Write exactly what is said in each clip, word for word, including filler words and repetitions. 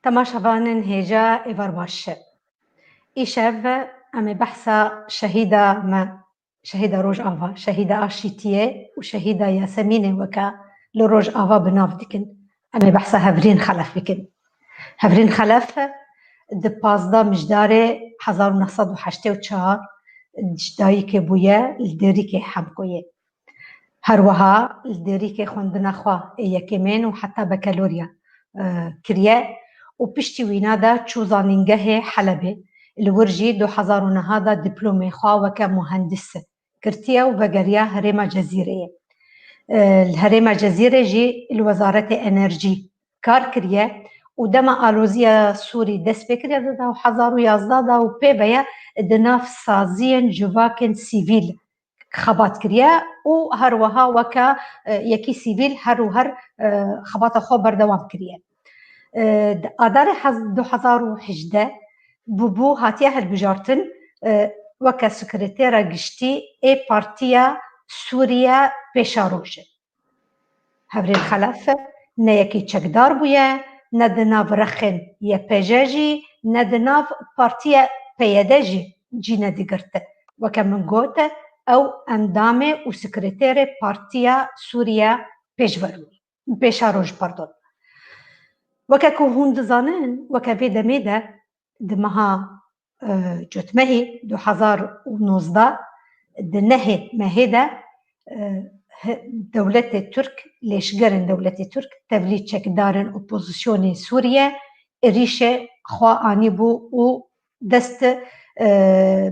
Temaşevanên hêja êvar baş. Îşev em ê behsa şehîda me, şehîda Rojava, şehîda Aşîtiyê û şehîda Yasemînê weke li Rojava bi nav dikin. Em ê behsa Hevrîn Xelef bikin. Hevrîn Xelef di pazdeh Mijdarê hezar û neh sed û heştê û çar ji dayikê bûye, li Dêrikê Hemkoyê. Her wiha li Dêrikê xwendina xwe ê yekemên û heta bekeloriya, e, kiriye û piştî wîna de çû zanîngehê Helebê. Li wir jî du hezar û neh de diplomê xwe weke muhendis girtiye û vegeriya herêma Cezîreyê. E, li herêma Cezîrê jî li Wezaretê Enerjî kar kiriye û dema aloziya Sûrî dest pê kiriye di du hezar û yazdeh de û pê ve ye di nav saziyên civakên sivîl xebat kiriye û her wiha weke, e, yekî sivîl her û her, e, xebata xwe berdewam kiriye. E, di Adarê hez-, du hezar û hejdeh bûbû hatiye hilbijartin, e, weke sekretera giştî ê Partiya Sûriye Pêşerojê. Hevrîn Xelef ne yekî çekdar bûye, ne di nav rexên Y P J jî, ne di nav partiya P Y D jî cî nedigirt. Weke min got, ew endamê û sekreterê Partiya Sûriye Pêşverû, Pêşaroj, pardon. Weke ku hûn dizanin, weke vê demê de di meha, e, Cotmehê du hezar û nozdeh, di nehê mehê de, e, he-, dewletê Tirk, lêşgerên dewletê Tirk tevlî çekdarên opozisyonê Sûriye êrîşê xwe anîbû û dest, e,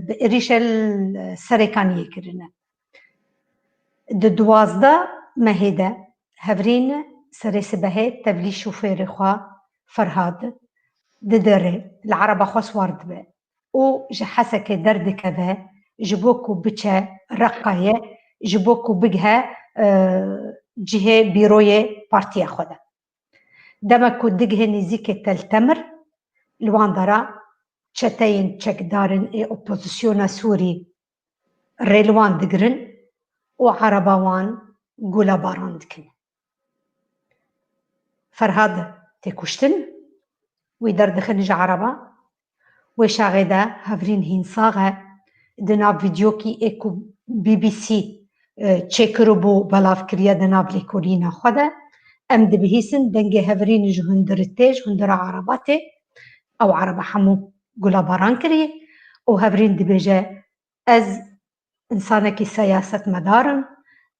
bi êrîşê li Serêkaniyê kirine. Di duwazdeh mehê de Hevrîn serê sibehê tevlî şofêrê xwe Ferhad didire, li ereba xwe siwar dibe û ji Hesekê derdikeve ji bo ku biçe Reqayê, ji bo ku bigihe, e, cihê bîroyê partiya xwe de. Dema ku digihê nêzîkê Tel Temir, li wan dera çeteyên çekdarên ê opozisyona Sûrî rê li wan digirin û ereba wan gulabaran dikin. Ferhad tê kuştin, wî derdixin ji ereba. Wê şaxê de Hevrîn hîn sax e. Di nav vîdyokî ê ku B B C, e, çêkiribû, belav kiriye di nav lêkolîna xwe de. Em dibihîsin dengê Hevrînê ji hundirê tê, ji hundira ereba tê. Ew ereba hemû gulabaran kirî û Hevrîn dibêje, ez însanekî siyasetmedar im,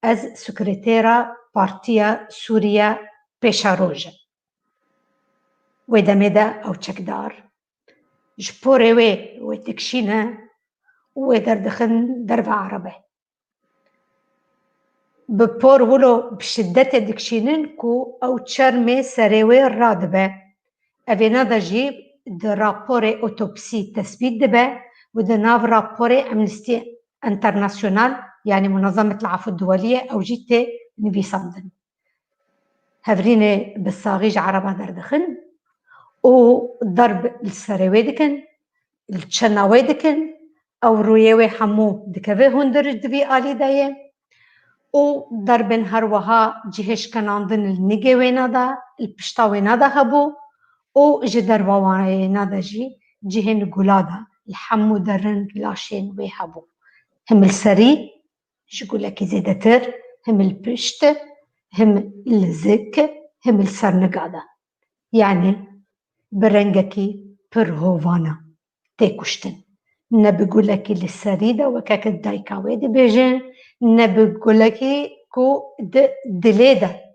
ez sekretera Partiya Sûriye Pêşeroj im. Wê demê de ew çekdar ji porê wê, wê dikişîne û wê derdixin derve erebe. Bi por wilo bi şidetê dikişînin ku ew çermê serê wê radibe. Evêna de jî di raporê otopsî tesbît dibe û di nav raporê Amnesty International, yanî Munazemet el-Afû Duweliyê, ew jî tê nivîsandin. Hevrînê bi saxî ji ereba derdixin û derb li serê wê dikin, li çena wê dikin, ew rûyê wê hemû dikeve hundir di vî alî de ye û derbên her wiha cihê şkenandin li nigê wêna de, li pişta wêna de hebû û ji derva wêna de jî cihên gula de li hemû derin laşên wê hebû. Him li serî ji gulekî zêdetir, him li pişt, him li zik, him li ser niga de. Yanî bi rengekî pir hovana tê kuştin. Ne bi gulekî li serî de weke ku dayika wê dibêjin, ne bi gulekî ku di dilê de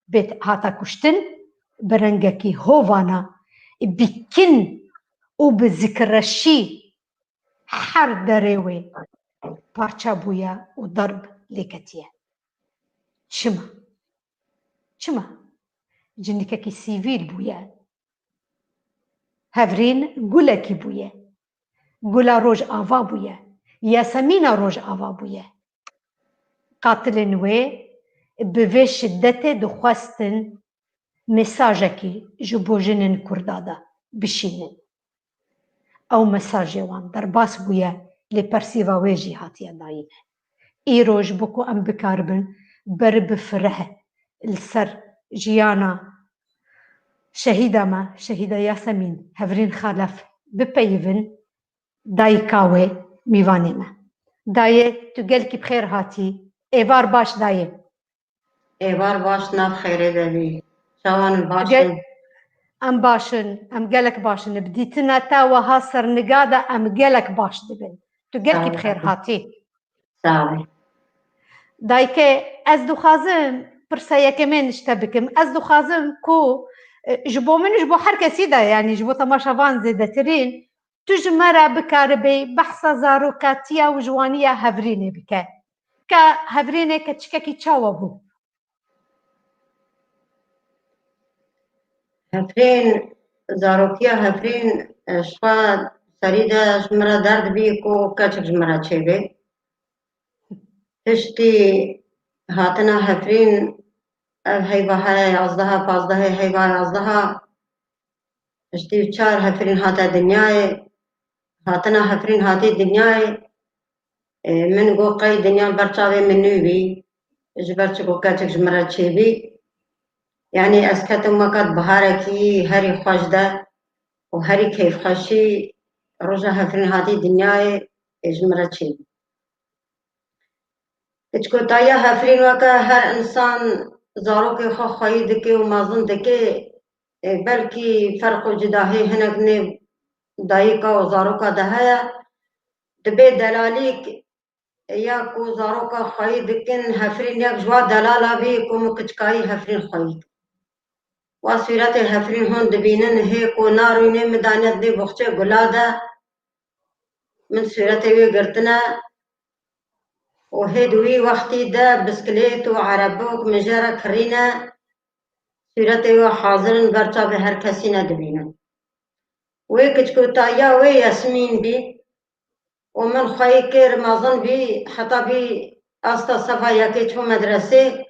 bê hata kuştin, bi rengekî hovana, bi kin û bi zikreşî her derê wê parça bûye û derb lê ketiye. Çima? Çima? Cinikekî sivîl bûye. Hevrîn gulekî bûye. Gula Rojava bûye. Yasemîna Rojava bûye. Qatilên wê bi vê şidetê dixwestin mesajekî ji bo jinên Kurda de bişînin. Ew mesajê wan derbas bûye, lê persîva wê jî hatiye dayîn. Îro ji bo ku em bikaribin ber bi fireh li ser jiyana Şehîda me, şehîda Yasemîn Hevrîn Xalef bipeyivin dayika wê mîvanê me. Dayê, tu gelkî bi xêr hatî. Êvar baş dayê. Êvar baş, nav xêrê de bî. Çawan in, baş in? Em baş in, em gelek baş in. Bi dîtina te weha serniga de em gelek baş dibin. Tu gelkî bi xêr hatî. Sağ ol. Dayke, ez dixwazim pirsa yekemê ji te bikim. Ez dixwazim ku, e, ji bo min, ji bo her kesî de, yanî ji bo temaşevan zêdetirîn, tu ji me re bikaribê behsa zarokatiya û ciwaniya Hevrînê bike. Ke Hevrînê keçikekî çawa bû? Hevrîn, zarokiya Hevrîn, e, ji xwe serî de ji min re derdibî ku keçik ji min re çêbê. Piştî hatina Hevrîn, ev heyva heye yazdeha, pazdehê heyva yazdeha, heştê û çar Hevrîn hate dinyayê. Hatina Hevrîn hatî dinyayê, e, min got qey dinya ber çavê min nû bî, ji ber çi ku keçik ji min re çêbî. Yanî ez ketim weke di biharekî herî xweş de û herî keyfxweşî, roja Hevrîn hatî dinyayê, ê, ji min re çêbî. Kiçkotayiya Hevrîn weke her însan zarokê xwe xweyî dike û mezin dike, e, belkî ferq û cudahî hinek nêv dayika û zaroka de heye. Dibê delalîk ya ku zaroka xweyî dikin, Hevrîn yek ji wa delala bî ku min kiçkayî Hevrîn xweyî dike. Wa sûretê Hevrîn hûn dibînin, hê ku narûnê min daniye di nê boxçê gula de, min sûretê wê girtine û hê di wî wextî de biskilêt û erebok min jê re kirîne, sûretê wê hazir in, ber çavê her kesî ne dibînin. Wê kiçkotayiya wê Yasmîn bî û min xweyî kir, mezin bî, heta bî asta sefa yekê çû medresê.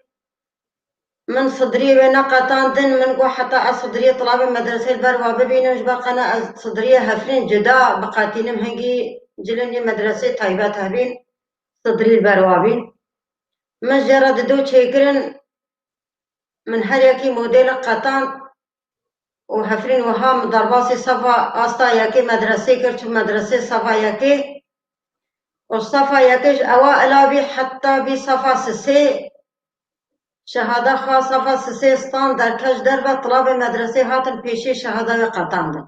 Min sidriyê wê neqetandin, min got heta ez sidriyê tilabê medresê li ber wa bibînim, ji ber qe ne ez sidriyê Hevrîn cuda biqetînim, hingî cilên yê medresê taybet hebîn, sidrî li ber wa bîn. Min jê re dido çêkirin, min her yekî modêlek qetand û Hevrîn wiha min derbasî sefa asta yekê medresê kir, çû medresê sefa yekê. Û sefa yekê ji ewa ila bî heta bî sefa sisê. Şehada xwe sefa sisê stand, derket ji derve, tilabê medresê hatin pêşî şehada wê qetandin.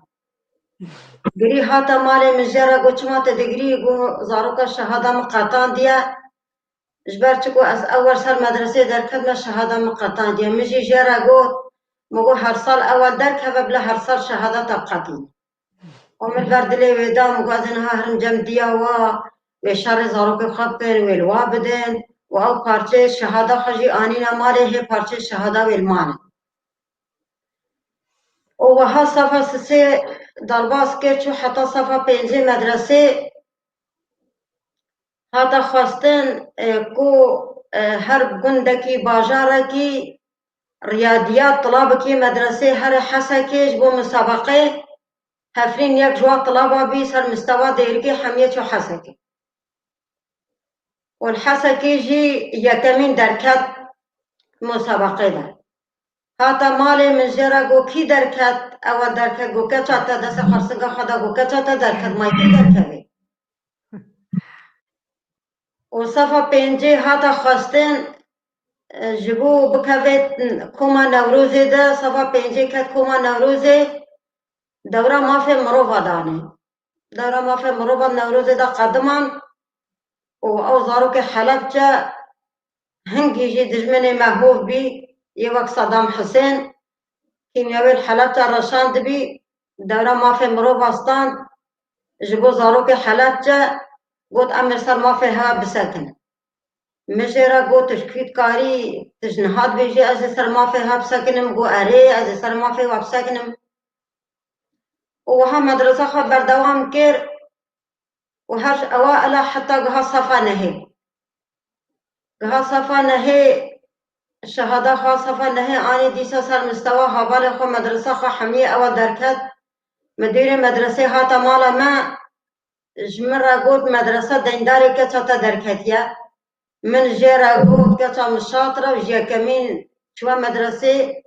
Girî hate malê, min jê re got, çima tu digirî? Got, zaroka şehada min qetandiye. Ji ber çi ku ez ewel ser medresê derketime, şehada min qetandiye. Min jî jê re got, min got, her sal ewel derkeve, bila her sal şehada te biqetîne. Û min ber dilê wê da, min got, ez ê niha herim cem diya wa, wê şerê zarokê xwe bikin, wê li wa bidin û ew parçeyê şehada xwe jî anîne malê, hê parçeyê şehada wê li malê. Û wiha sefa sisê derbas kir, çû heta sefa pêncê medresê. Hate xwestin, e, ku, e, her gundekî, bajarekî riyadiyat, tilabekî medresê here Hesekê ji bo misabeqê. Hevrîn yek ji wan tilaba bî, ser mistewa Dêrikê hemiyê çû Hesekê. Û li Hesekê jî yekemîn derket musabeqê de. Hate malê, min jê re got, kî derket? Ewa derket, got, keça te, destê xersinga xwe da, got, keça te derket, may kî derkevê? Û sefa pêncê hate xwestin, e, ji bo bikeve koma Newrozê de, sefa pêncê ket koma Newrozê, dewra mafê mirova danê. Dewra mafê mirova Newrozê de qediman û ew zarokê Helebçe hingî jî dijminê me hov bî, yê wek Sedam Hisên, kîmyewê li Helebçe reşandibî, dewra mafê mirova stand, ji bo zarokê Helebçe got, em ê ser mafê he bisekinin. Min jê re got, tu ji kû dikarî, tu ji niha dibêjî ez ê ser mafê he bisekinim? Got, erê, ez ê ser mafê we bisekinim. Û wiha medresa xwe berdewam kir û her ji ewa ela heta giha sefa nehê. Giha sefa nehê, şehada xwe sefa nehê anî, dîsa ser mistewa hevalê xwe, medresa xwe hemiyê ewa derket. Midûrê medresê hate mala me, ji min re got, medresa deyndarê keça te derketiye. Min jê re got, keça min şatir e, ji yekemîn çûye medresê,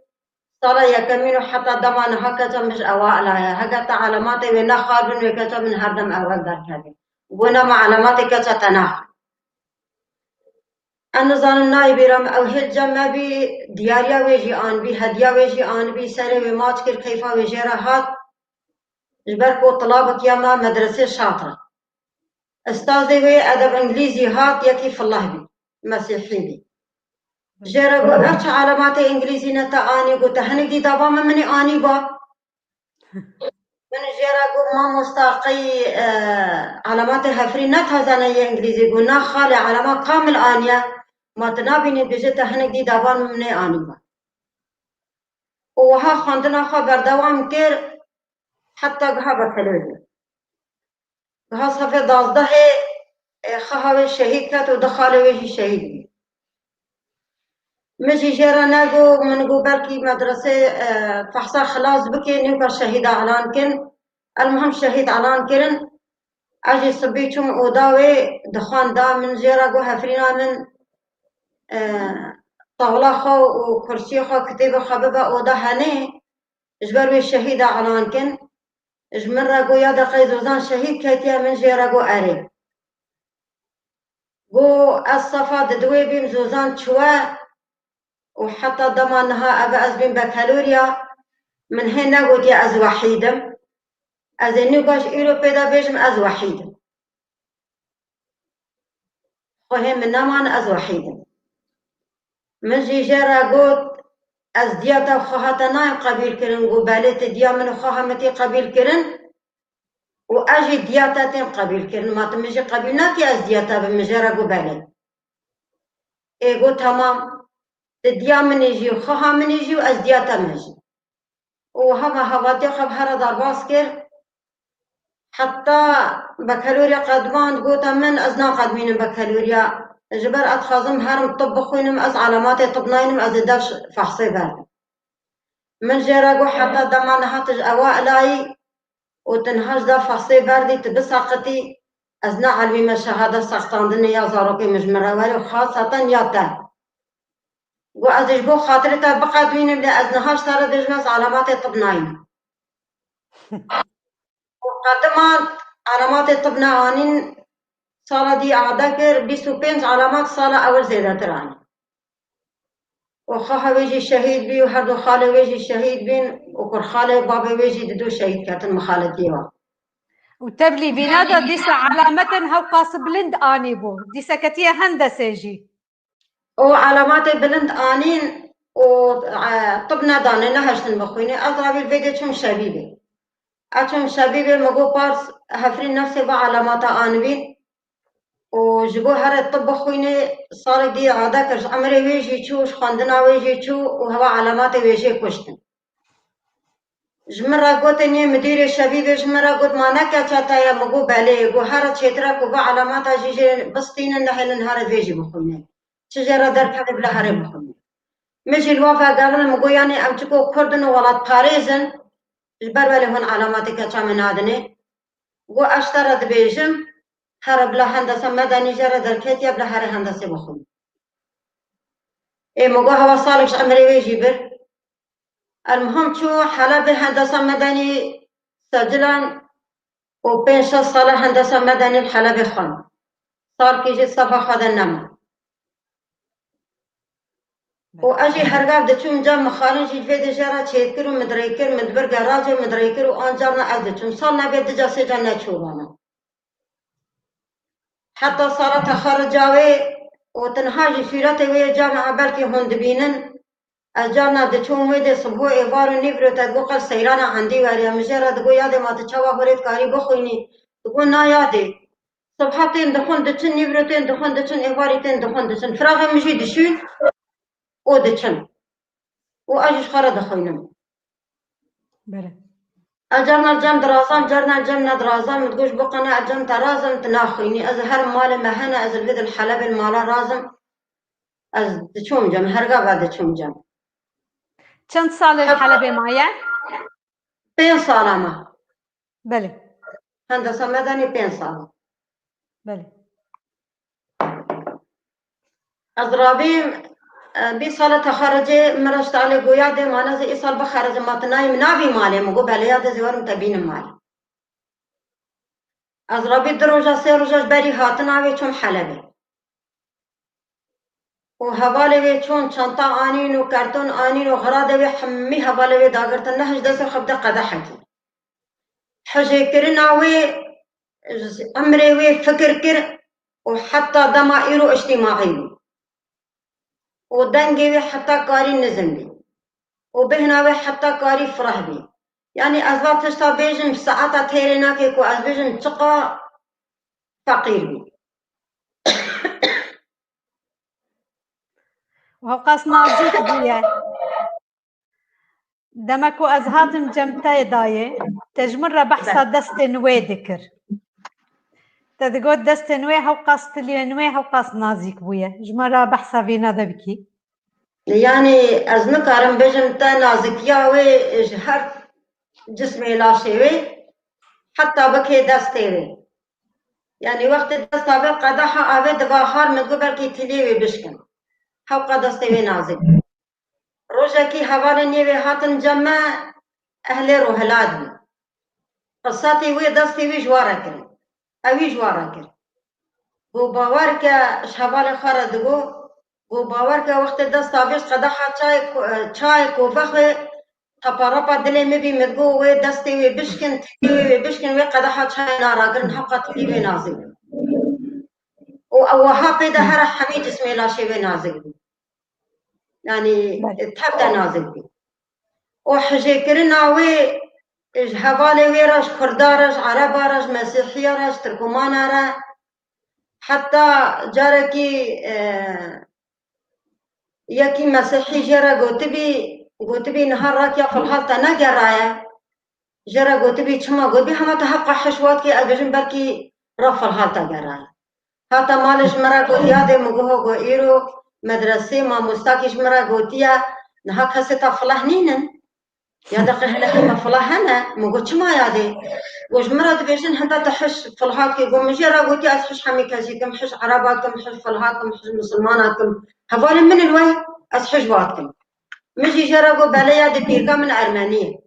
Sala yekemîn û heta dema niha keça min ji ewa elaye. Heger te elematê wê nexwarbin, wê keça min her dem ewel derkeve. Got, nema elematê keça te naxwe. Ez nizanim nayê bîra min, ew hêl cem me bî, diyariya wê jî anibî, hediya wê jî anibî, serê wê maç kir, keyfa wê jê re hat. Ji ber ku tilabek ya me medresê şat re. Estazê wê edeb îngilîzî hat, yekî fillah bî, mesîhî bî. Jê re got, ev çi elematê îngilîzî ne te anî? Got, te hinek dî daba min, min ê anîba. Min jê re got, mamosta, qey, e, elematê hefrî ne taze ne yê îngilîzî? Got, na xalê, elemat kamil aniye. Ma tu nabînî, dibêje te hinek dî daba min, min ê anîba. Û wiha xwendina xwe berdewam kir, heta giha bekelorya. Giha sefê dazdehê, e, xweha wê şehîd ket û du xalê wê jî şehîd bûn. Min jî jê re negot, min got belkî medresê, e, fehsa xilas bike, nûka şehîda elan kin. Elmuhim şehîd elan kirin. Ez jî sibî çûm oda wê, dixwenda, min jê re got, Hefrîna min, e, tawla xwe û kursiyê xwe, kitêbê xwe bibe oda henê, ji ber wê şehîda elan kin. Ji min re got, ya de qey Zozan şehîd ketiye? Min jê re got, erê. Got, ez sefa di diwê bîm, Zozan çûye û heta dema niha eve ez bîm bekelorya, min hê negotiye ez wehîd im. Ez ê nûka ji îro pê de bêjim ez wehîd im. Xwehê min neman, ez wehîd im. Min jî jê re got, ez diya te û xweha te nayêm qebîl kirin. Got, belê, tu diya min û xweha min tê qebîl kirin û ez jî diya te têm qebîl kirin. Ma tu min jî qebîl nakî ez diya te bim? Min jê re got, belê. Ê got, temam, tu diya min î jî û xweha min î jî û ez diya te me jî. Û hema hevatiya xwe bi here derbas kir. Heta bekelorya qedmand, gote min, ez naqedmînim bekelorya. Ji ber ez dixwazim herim tib bixwînim, ez elematê tib naynim, ez ê dev fehsê berdim. Min jê re got, heta dema niha tu ji ewa elayî û tu niha ji dev fehsê berdî, tu biseqitî, ez neelmîme şehada seqitandinê ya zarokê min ji min re were û xaseten ya te. Got, ez ê ji bo xatirê te biqedmînim, lê ez niha ji te re dibêjim, ez elematê tib naynim. Û qediman elematê tib neanîn, sala dî ade kir, bîst û pênc elemat sala ewil zêdetir anî. Û xweha wê jî şehîd bî û her du xalê wê jî şehîd bîn û kurxalê babê wê jî di dû şehîd ketin mixaletiyê wan. Û tevlî vîna de dîsa elemetên hewqas bilind anîbû. Dîsa ketiye hendesê jî. Û elematê bilind anîn û, e, tib nedanê, neheştin bixwînê. Ez rabî vê dê çûm şebîbê. Ez çûm şebîbê, min got, Pars, Hefrîn nefsê va elemata anibîn û ji bo here tib bixwînê, salek dî ade kir, ji emirê wê jî çû, ji xwendina wê jî çû û heva elematê wê jê kuştin. Ji min re gotin, yê midîrê şebîbê ji min re got, ma ne keça te ye? Min got, belê. Got, here çêtir e ku va elemata jî jê bistînin, nehêlin here vê jî bixwînin. Çi jê re derkeve bila herê bixwînin. Min jî li wan vegerîne, min got, yanî em çiko kurd in û welatparêz in, ji ber welê hûn elematê keça min nadinê. Got, ez ji te re dibêjim, here bila hendesa medenî jê re derketiye, bila herê hendesê bixwînin. Ê, min got, heva salek ji emirê wê jî bir. Elmuhim çû Helebê hendesa medenî secilan û pênc şeş sala hendesa medenî li Helebê xwend. Salkî jî sefa xwe de nema. Û ez jî hergav diçûm cem, min xalin jî vê dê jê re çêdikir û min dirêkir, min dibir gerajê, min dirêkir û an carna ez diçûm. Sal nebe du ca sê ca neçûbana. Heta sala texerrica wê û tenha jî sûretê wê ya carna belkî hûn dibînin. Ez carna diçûm wê dê sibho êvar û nîvro te digot qel seyrana endî weriya. Min jê re digot, yadê ma tu çawa hûrê dikarî bixwînî? Digot, na yadê. Sibha tên dixwin diçin, nîvro tên dixwin diçin, êvarî tên dixwin diçin. Firaxê min jî dişîn û diçin. Û ez jî ji xwe re dixwînim. Belê. Ez carna cem dirazam, carna cem nedirazam, min digot ji bo qe ne ez cem te razim, tu naxwînî. Ez herim malê me hene, ez li vê di li Helebê li mala razim. Ez diçûm cem, her gava diçûm cem. Çend salê li Helebê maye? Pênc sala me. Belê. Hendesa medenî pênc sala. Belê. Ez rabîm, E, bîst sala te xericê, min re ji te alê goya dê, ma ne zê îsal bixericim, ma tu nayê min nabî malê? Min got, belê ya dê zê werim te bînim malê. Ez rabî du roja, sê roja ji berî hatina wê çûm Helebê. Û hevalê wê çûn çanta anîn û karton anîn û xiradê wê hemî hevalê wê dagirtin, ne hej destê xwe bide qedehekî. Hijêkirina wê, ji emrê wê fikir kir û heta dema îro îctîmaî bû. Û dengê wê heta karî nizm bî. Û bêhna wê heta karî fireh bî. Yanî ez va tişta bêjim, saeta têrê nake ku ez bêjim çiqa feqîr bî. Hewqas nazîk bûye. Dema ku ez hatim cem te dayê, te ji min re behsa destên wê dikir. Te digot destên wê hewqas tiliyên wê hewqas nazîk bûye. Ji min re behsa vîna de bikî. Yanî ez nikarim bêjim te nazikiya wê ji her cismê laşê wê heta bikê destê wê. Yanî wextê desta vê qedeha avê diva har, min got belkî tiliyê wê bişkin. Hewqa destê wê nazik. Rojekî hevalên yê wê hatin cem me, ehlê Rohilat bûn. Qisatê wê destê wê ji wan re kirin. Ewî ji wan re kir. Got, bawer ke, ji hevalê xwe re digot, got, bawer ke wextê desta vê ji qedeha çayê ko-, çayê kovexê teparapa dilê min bî, min got, wê destê wê bişkin, tilî wê, wê bişkin, wê qedeha çayê naragirin, hewqa tilî wê nazik bû. Û ew wiha pê de here hemî cismê laşê wê nazik bû. Yanî tev de nazik bû. Û hijêkirina wê ji hevalê wê re, ji Kurda re, ji Ereba re, ji Mesîhiya re, ji Tirkomana re, heta carekî, e, yekî Mesîhî jê re gotibî, gotibî niha rakiya filhal te negeraye. Jê re gotibî çima? Gotibî hema tu hevqa hiş wat kê, ez bêjim belkî ra filhal te geraye. Hata malê ji min re got, yadê, min got, ho, got, îro medresê mamostakî ji min re gotiye, niha kesê te fileh nînin. Ya de qey hinekî me fileh hene? Min got, çima yadê? Got, ji min re dibêjin, hinde te hiş filhat kê. Got, min jê re gotiye, ez hiş hemî kesî kim, hiş Ereba kim, hiş filhat kim, hiş misilmana kim. Hevalên min in wey, ez hiş wat kim. Min jî jê re got, belê yadê, pîrka min Ermenî ye.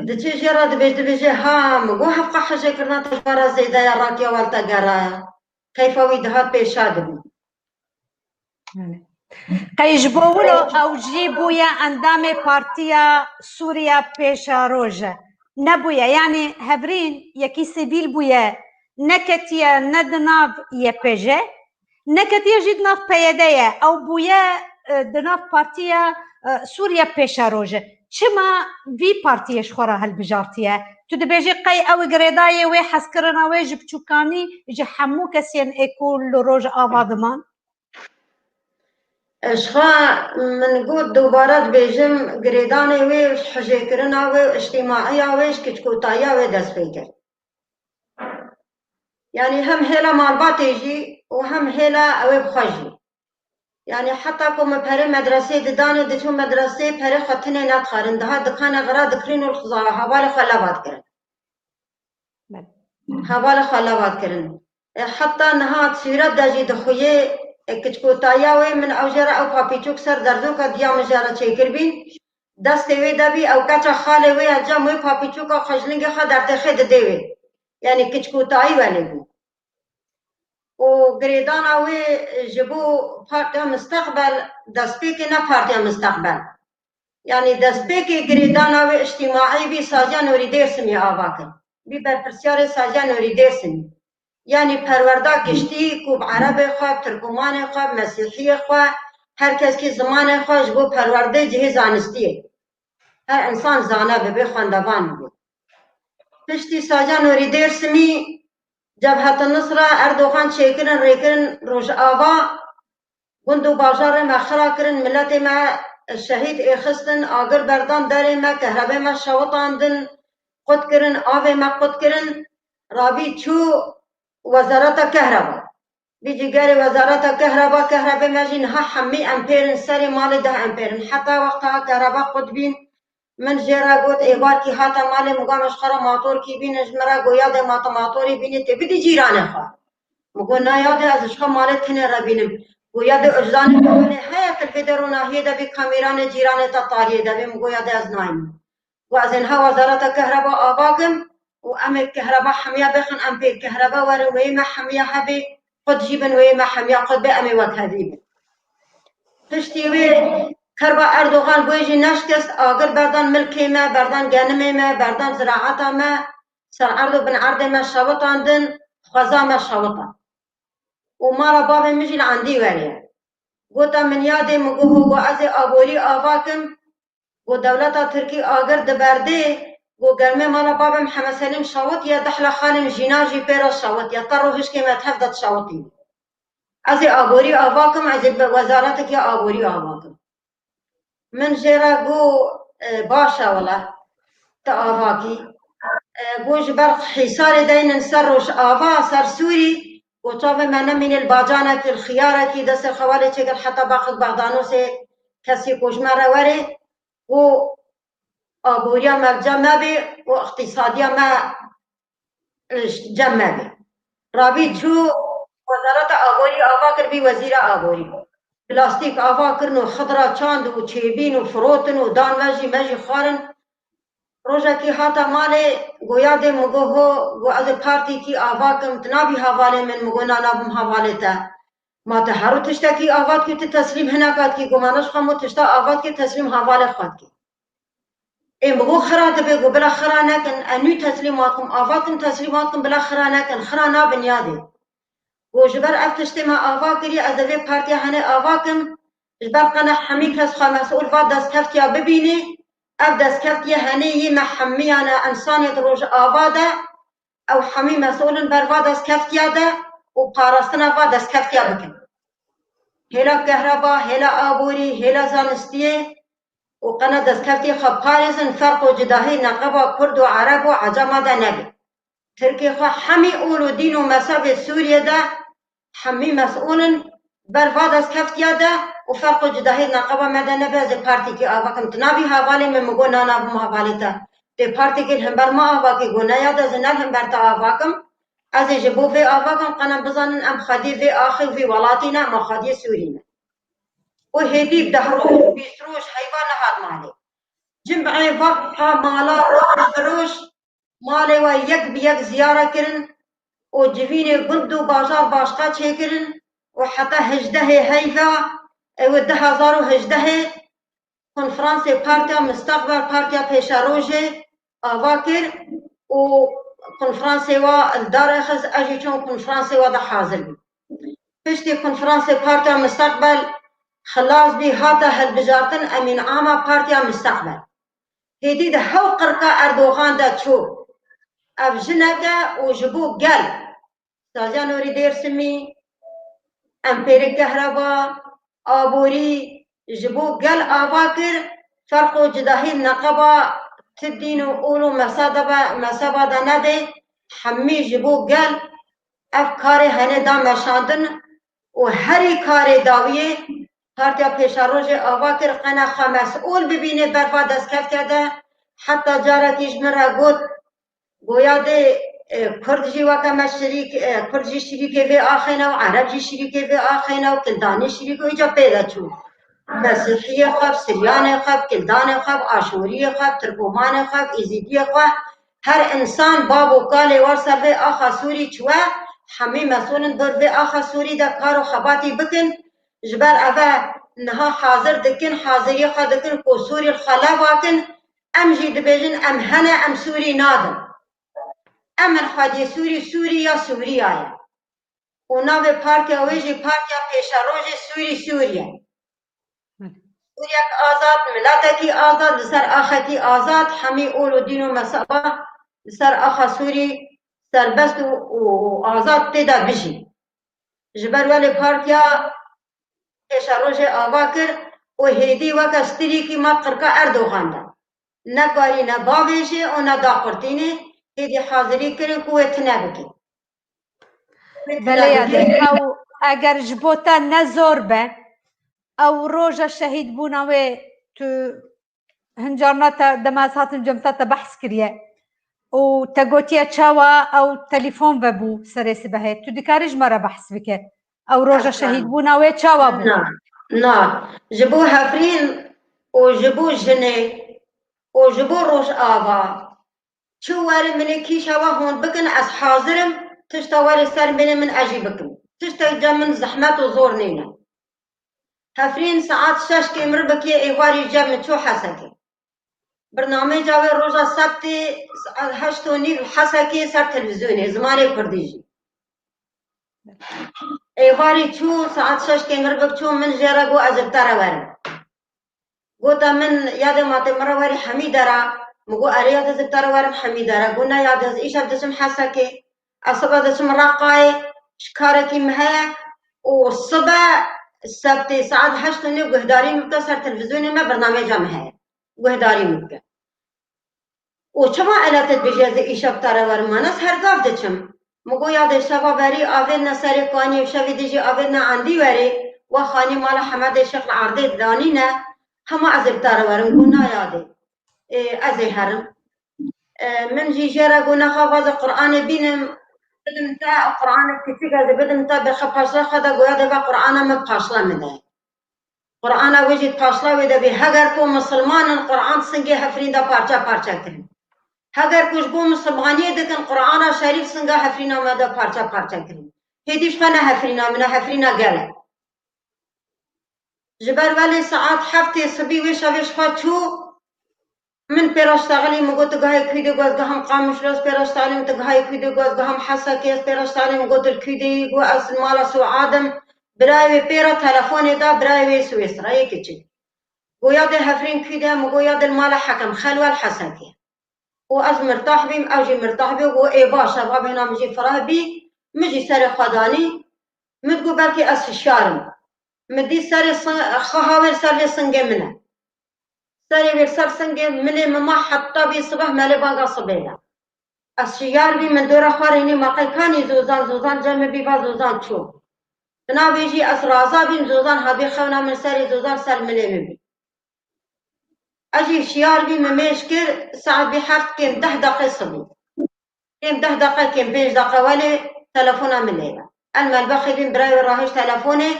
Diçe jê re dibêj-, dibêje, ha, min got, hevqa hejekirina te ji me re zêde ye, rakiya wal te geraye. Keyfa wî dihat pêşa dibî. Qey ji bo wilo ew jî bûye endamê Partiya Sûriya Pêşeroj e. Nebûye, yanî hevrîn yekî sivîl bûye, neketiye ne di nav Y P J, neketiye jî di nav P Y D ye. Ew bûye, e, di nav Partiya, e, Sûriya Pêşeroj e. Çima vî partiyê ji xwe re hilbijartiye? Tu dibêjî qey ew girêdayê wê hezkirina wê ji biçûkanî ji hemû kesên ê ku li Rojava diman? Ji xwe min got, dubare dibêjim, girêdanê wê, hijêkirina wê, îctîmaiya wê, ji kiçkotayiya wê dest pê kir. Yanî hem hêla malbatê jî û hem hêla ew ê bi xwe jî. Yanî heta ku min perê medresê didanê, diçû medresê perê xwe tinê nedixwarin. Diha dikanê xira dikirin û hevalê xwe leva dikirin. Belê. Hevalê xwe leva dikirin. E, heta niha sûret de jî dixuyê, e, kiçkotayiya wê min ew jê re ew papîçok ser derzoka diya min jê re çêkiribîn. Destê wê de bî, ew keça xalê wê ye, cem wê papîçoka xwe ji lingê xwe dertêxê didê wê. Yanî kiçkotayî welê bû. Û girêdana wê ji bo Partiya Misteqbel, destpêkê ne Partiya Misteqbel. Yanî destpêkê girêdana wê îctîmaî bî, Saziya Nûrî Dêrsimî ava kir. Bî berpirsiyarê Saziya Nûrî Dêrsimî. Yanî perwerda giştî ku bi erebê xwe, tirkomanê xwe, mesîhiyê xwe, her kes kî zimanê xwe ji bo perwerdê cihê zanistiyê. Her insan zane bibe, xwendevan bibe. Piştî Saziya Nûrî Dêrsimî, Cebhet Nusra, Erdogan çêkirin, rêkirin Rojava, gund û bajarê me xira kirin, miletê me şehîd êxistin, agir berdan derê me, kehrebê me şewitandin, qut kirin, avê me qut kirin, rabî çû Wezareta Kehreba. Vî cîgerê Wezareta Kehreba, kehrebê me jî niha hemî empêr in, serê malê deh empêr in. Heta wexta kehreba qut bîn, min jê re got, êvarkî hate malê, min got, min ji xwe re matorkî bînin, ji min re got, yadê, ma tu matorî bînî, tê bidî cîranê xwe. Min got, na yadê, ez ji xwe malê tinê re bînim. Goya de Ozanê Ozanê heye, tu li vê der û nahiyê de bî, kameranê cîranê te tariyê de bî, min goya de ez naynim. Got ez ê niha wezareta kehreba ava kim û em ê kehreba hemiya bixin, em pê kehreba werin, wê me hemiya hebê, xwe dijî bin, wê me hemiya xwe be, em ê wek hevî bin. Piştî wê kerba Erdogan goyê jî neşkest, agir berdan milkê me, berdan genimê me, berdan ziraeta me, ser erd û bin erdê me şewitandin, xweza me şewita. Û mala bavê min jî li endî werê ye. Gota min yadê min got, got ez ê aborî ava kim, got dewleta Tirkî agir diberdê, got germê mala bavê min Hemed Selîm şewitiye, dehla xalên jîna jî pê re şewitiye, te rû hişkê me tev de dişewitî. Ez ê aborî ava kim, ez ê bi wezaretekî aborî ava kim. Min jê re got, e, baş e wele, tu ava kî. E, got ji ber Hîsarê deynin ser Rojava, ser Sûrî, got çavê me nemînê li bacanekî, li xiyarekî, destê xwe welê çêkir heta baxik Bexdanosê kesî ku ji me re werê, got aboriya me li cem me bê û iqtîsadiya me cem me bê. Rabî çû wezareta aborî ava kir, bî wezîra aborî. Plastîk ava kirin û xidra çand û çêbîn û firotin û dan me jî, me jî xwarin. Rojekî hata malê, goya dê min got, ho, got ez ê partîkî ava kim, tu nabî havalê min, min got na, nabim havalê te. Ma tu herû tiştekî ava dikî, tu teslîm hineka dikî, got ma ne ji xwe min tişta ava dikî, teslîm havalê xwe dikî. Ê, min got xira dibe, got bila xira nekin, ez nû teslîmat kim, ava kim, teslîmat kim, bila xira nekin, xira nabin yadê. Got ji ber ev tiştê me ava kiriye, ez ê vê partiya henê ava kim, ji ber qene hemî kes xwe mesûl va destkeftiya bibînê, ev destkeftiye henê yî me hemiyan e, însanê di Rojava de, ew hemî mesûl in ber va destkeftiya de û parastina va destkeftiya bikin. Hêla kehreba, hêla aborî, hêla zanistiyê û qene destkeftiyê xwe parêzin, ferq û cudahî neqeba Kurd û Ereb û Ecema de nebe. Tirkê xwe hemî ol û dîn û mezhebê Sûriyê de hemî mesûl in, ber va destkeftiya de û ferq û cudahî neqeba me de nebe, ez ê partîkî ava kim. Tu nabî hevalê min, min got na, nabim hevalê te. Tê partîkî li hember me ava kî, got ne ya de, ez ê ne li hember te ava kim. Ez ê ji bo vê ava kim, qenem bizanin em xwediyê vê axê û vê welatî ne, em xwediyê Sûrî ne. Û hêdî deh roj, bîst roj heyva nehat malê. Cim'ê va ha mala roj bi roj malê we yek bi yek ziyare kirin û civînê gund û bajar başqa çêkirin û heta hejdehê heyva, ew ê du hezar û hejdehê konferansê Partiya Misteqbel, Partiya Pêşerojê ava kir û konferansê wa li dar xist, ez jî çûm konferansê wa de hazir bûm. Piştî konferansê Partiya Misteqbel xilas bî, hate hilbijartin emînama Partiya Misteqbel. Hêdî di hew qirka Erdogan de çû. Ev jinek e û ji bo gel, saziya norî Dêrsimî, empêrê kehreba, aborî, ji bo gel ava kir, ferq û cudahî neqeba ti dîn û ol û mezheba de nebe, hemî ji bo gel ev karê henê da meşandin û herî karê dawiyê Partiya Pêşerojê ava kir, qene xwe mesûl bibîne ber va destkeftiya de. Heta carekî ji min re got, goya dê, e, Kurd jî weke me şirîk, e, Kurd jî şirîkê vê axê ne û Ereb jî şirîkê vê axê ne û Kildanî şirîk û îca pê de çû. Mesîhiyê xwe, Siryanê xwe, Kildanê xwe, Aşoriyê xwe, Tirkomanê xwe, Êzîdiyê xwe, her însan, bab û kalê war ser vê axa Sûrî çûye, hemî mesûl in ber vê axa Sûrî de kar û xebatî bikin. Ji ber eve niha hazir dikin, haziriyê xwe dikin ku Sûrî li xwe lev akin, em jî dibêjin em hene, em Sûrî nadin. Em in xwediyê Sûrî, Sûrî ya Sûriya ye. Û navê partiya wê jî Partiya Pêşerojê Sûrî, Sûriye. Sûriyek azad, miletekî azad, li ser axekî azad, hemî ol û dîn û mezheba li ser axa Sûrî serbest û, û, û azad tê de bijî. Ji ber welê partiya Pêşerojê ava kir û hêdî weke stirîkî ma qirka Erdogan de. Ne karî ne bavêjê û ne daxurtînê, hêdî hazirî kirin ku wê tune bike. Belê ya de, ew eger ji bo te ne zor be, ew roja şehîdbûna wê tu hincarna te, dema ez hatim cem te, te behs kiriye û te gotiye çawa ew telîfon vebû serê sibehê. Tu dikarî ji me re behs bike? Ew roja şehîdbûna wê çawa bû? Na, na. Ji bo Hefrîn û ji bo jinê û ji bo Rojava çi were min ê kîşa we hon bikin, ez hazir im, tişta were ser mêrê min ez jî bikim. Tiştek cem min zehmet û zor nîne. Hefrîn saet şeş kêmir bikê êvarî cem min çû Hesekê. Birnamêja wê roja sebtê saet heşt û nîv li Hesekê ser televîzyonê, zimanê kurdî jî. Êvarî çû, saet şeş kêmir bik çû, min jê re got ez bi te re werim. Gota min, yadê ma tê min re werî hemî dera. Min got erê yadê ez bi te re werim hemî dera. Got ne yadê ez îşev diçim Hesekê. Ez sibe diçim Reqayê, ji karekî min heye û sibe sebtê saet heşt û nîv guhdarî min bike ser televîzyonê me birnamêja min heye. Guhdarî min bike. Û çima ela te dibêjî ez ê îşev te re werim? Ma ne ez her gav diçim. Min got yadê şeva berî avêtine serê kaniyê û şevê dî jî avêtine endî werê, we xanî mala Hemedê Şêx li erdê danîne, hema ez ê bi te re werim. Got na yadê. Ê, ez ê herim. Ê, min jî jê re got nexa vaze Qur'anê bînim, bidim te, Qur'anek kiçik ez ê bidim te, berxe paşla xwe de, got yadê ve Qur'ana min paşla min de. Qur'ana wê jî paşla wê de bê. Heger ku misilman in, Qur'an singê Hefrîn de parçe parçe kirin. Heger ku ji bo misilmaniyê dikin, Qur'ana şerîf singa Hefrîna me de parçe parçe kirin. Hêdî ji xwe ne Hefrîna min e, Hefrîna gel e. Ji ber welê saet heftê sibî wê şevê ji xwe çû, min pê re ştexilî, min got tu gahê kû dê, got ez gahim Qamişlo, ez pê re ştexilî, min tu gahê kû dê, got ez gahim Hesekê, ez pê re ştexilî, min got tu li kû dê yî, got ez li mala Suadê im. Birayê wê pê re telefonê da, birayê wê Swîsreyê kiçik. Got yadê Hefrîn kû de, min got yadê li mala Hekem Xelwa li Hesekê. Û ez mirtah bîm, ew jî mirtah bî, got ê baş e, va bêhna min jî fireh bî, min jî serê xwe danî, min got belkî ez hişyar im. Min dî serê sin-, xiha wê li ser lê singê min e. Serê wê li ser singê milê min ma heta bî sibeh me lê banga sibê de. Ez şiyar bîm, min dora xwe rênî ma qey kanî Zozan, Zozan cem min bî va Zozan çû. Dina vê jî ez raza bîm, Zozan hebî xewna min serê Zozan ser milê min bî. Ez jî şiyar bîm, min mêj kir, saet bî heft kêm deh deqe sibî. Kêm deh deqe, kêm pênc deqe welê telefona min lê ye. El melbexê bîm, birayê wê rahişt telefonê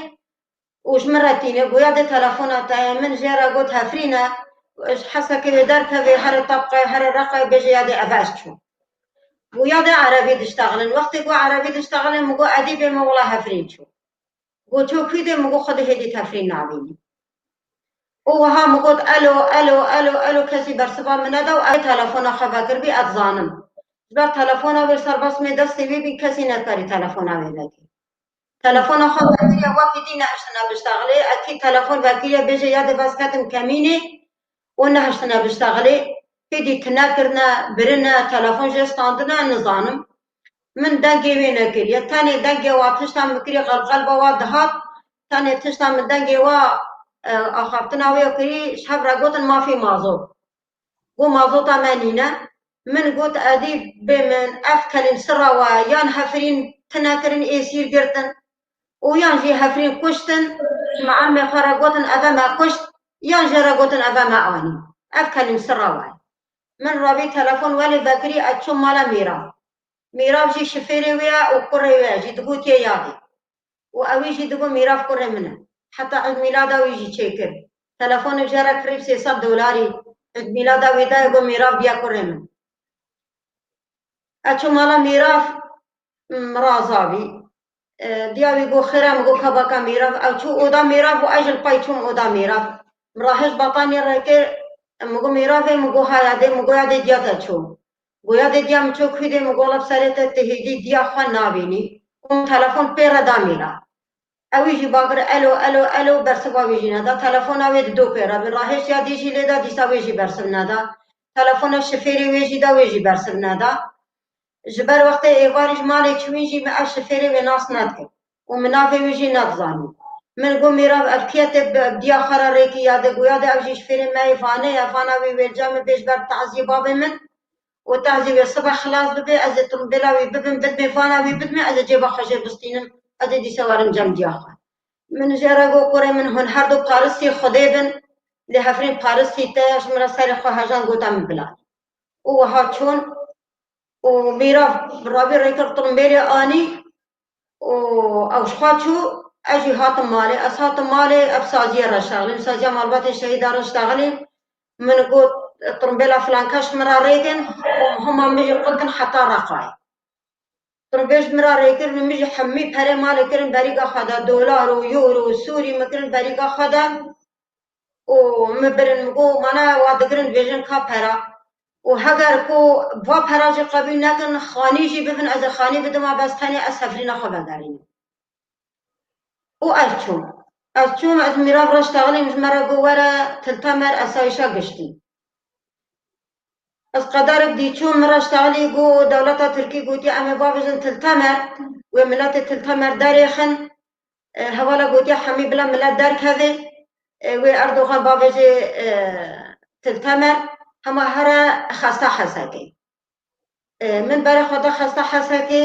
û ji min re tîne, goya dê telefona te ye. Min jê re got Hefrîn e, ji Hesekê wê derkevê, here Tabqayê, here Reqayê, bêje yadê eve ez çûm. Goya dê erebî diştexilin. Wextê ku erebî diştexilin, min got edî bê, min wela Hefrîn çû. Got ço kû dê, min got xwedê hêdî Hefrîn nabînî. Û wiha min got elo, elo, elo, elo, kesî bersiva min neda û ez telefona xwe vekiribî, ez dizanim. Ji ber telefona wê serbasmê destê wê bî, kesî nekarî telefona wê vekir. Telefona xwe vekiriye, wekî dî nehiştine biştexilê. Ekî telefon vekiriye, bêje ya dê vez ketim kemînê û nehiştine biştexilê. Hêdî tune kirine, birine, telefon jê standine, nizanim. Min dengê wê nekiriye. Tenê dengê wa tişta min kirî, qelqelba wa dihat. Tenê tişta min dengê wa, e, axaftina wê kirî, ji hev re gotin mafê mazot. Got mazota me nîne. Min got edî bê min, ev kelîm sirra we, yan Hefrîn tune kirin, êsîr girtin û yan jî Hefrîn kuştin, ji me emê xwe re gotin eve me kuşt, yan jê re gotin eve me anî. Ev kelîm sirra we. Min rabî telefon welê vekirî, ez çûm mala Mîrav. Mîrav jî şifêrê wê ye û kurê wê ye jî, digotiye yadê. Û ewî jî digot Mîrav kurê min e. Heta Eid Mîlada wî jî çêkir. Telefonê jê re kirî sê sed dolarî. Eid Mîlada wî dayê got Mîrav diya kurê min. Ez çûm mala Mîrav, min razabî. E, diya wî got xêr e, min got kabaka Mîrav. Ew çû oda Mîrav û ez jî li pay çûm oda Mîrav. Min rahişt bataniyê re kir, min got Mîravê, min got ha yadê, min got yadê diya te çû. Goya dê diya min ço kû dê, min got, wela bi serê te, tu hêdî diya xwe nabînî. Û min telefon pê re da Mîrav. Ewî jî bagir elo, elo, elo, bersiva wî jî neda. Telefona wê di do pê re bin. Rahêştiya dî jî lê da, dîsa wê jî bersiv neda. Telefona şifêrê wê jî da, wê jî bersiv neda. Ji ber wextê êvarî ji malê çûyîn jî min ev şifêrê wê nas nedikir. Û min navê wî jî nedizanî. Min got, Mîrav, ev kî ye tê bi diya xwe re rêkî ya de? Goya de ev jî şifêrê me yê vanê ye, vana wî wêrca min bê ji ber taziyê babê min. Û tazî wê sibe xilas bibe, ez ê timbêla wî bibim, bidmê vana wî bidmê, ez ê cêba xwe jê bistînim, ez ê dîsa werim cem diya xwe. Min jê re got, kurê min, hûn her du paristî Xwedê bin, lê Hefrîn paristî te ye, ji min re serê xwe hejan gota min bila. Û wiha çûn û Mîrav bi rabî rêkir timbêlê anî, û ew ji xwe çû, ez jî hatim malê. Ez hatim malê, ev saziyê re şexlîm, saziya malbatê şehîda re şexlîm. Min got, "Tirmbêla filan kes ji min re rêkin." Û hema min jî qut kin heta Reqayê. Tirmbêl ji min re rêkirin û min jî hemî perê malê kirin berîka xwe de, dolar û euro û sûrî min kirin berîka xwe de. Û min birin, min got, "Mana wa digirin dibêjin ka pera." Û heger ku va pera jî qebûl nekin, xanî jî bibin, ez ê xanî bidim, a bes tenê ez hevdîna xwe vegerînim. Û ez çûm. Ez çûm, ez mîrav re şexlîm, ji me re got, "Were Til Temer, esayîşa giştî." Ez qederek dî çûm, min re şexlî got, dewleta Tirkî gotiye, "Em ê bavêjin Til Temer, wê miletê Til Temer derêxin." E, hevala gotiye, "Hemî bila milet derkeve, e, wê Erdogan bavêje, e, Til Temer, hema here xesta Hesekê." E, min berê xwe da xesta Hesekê,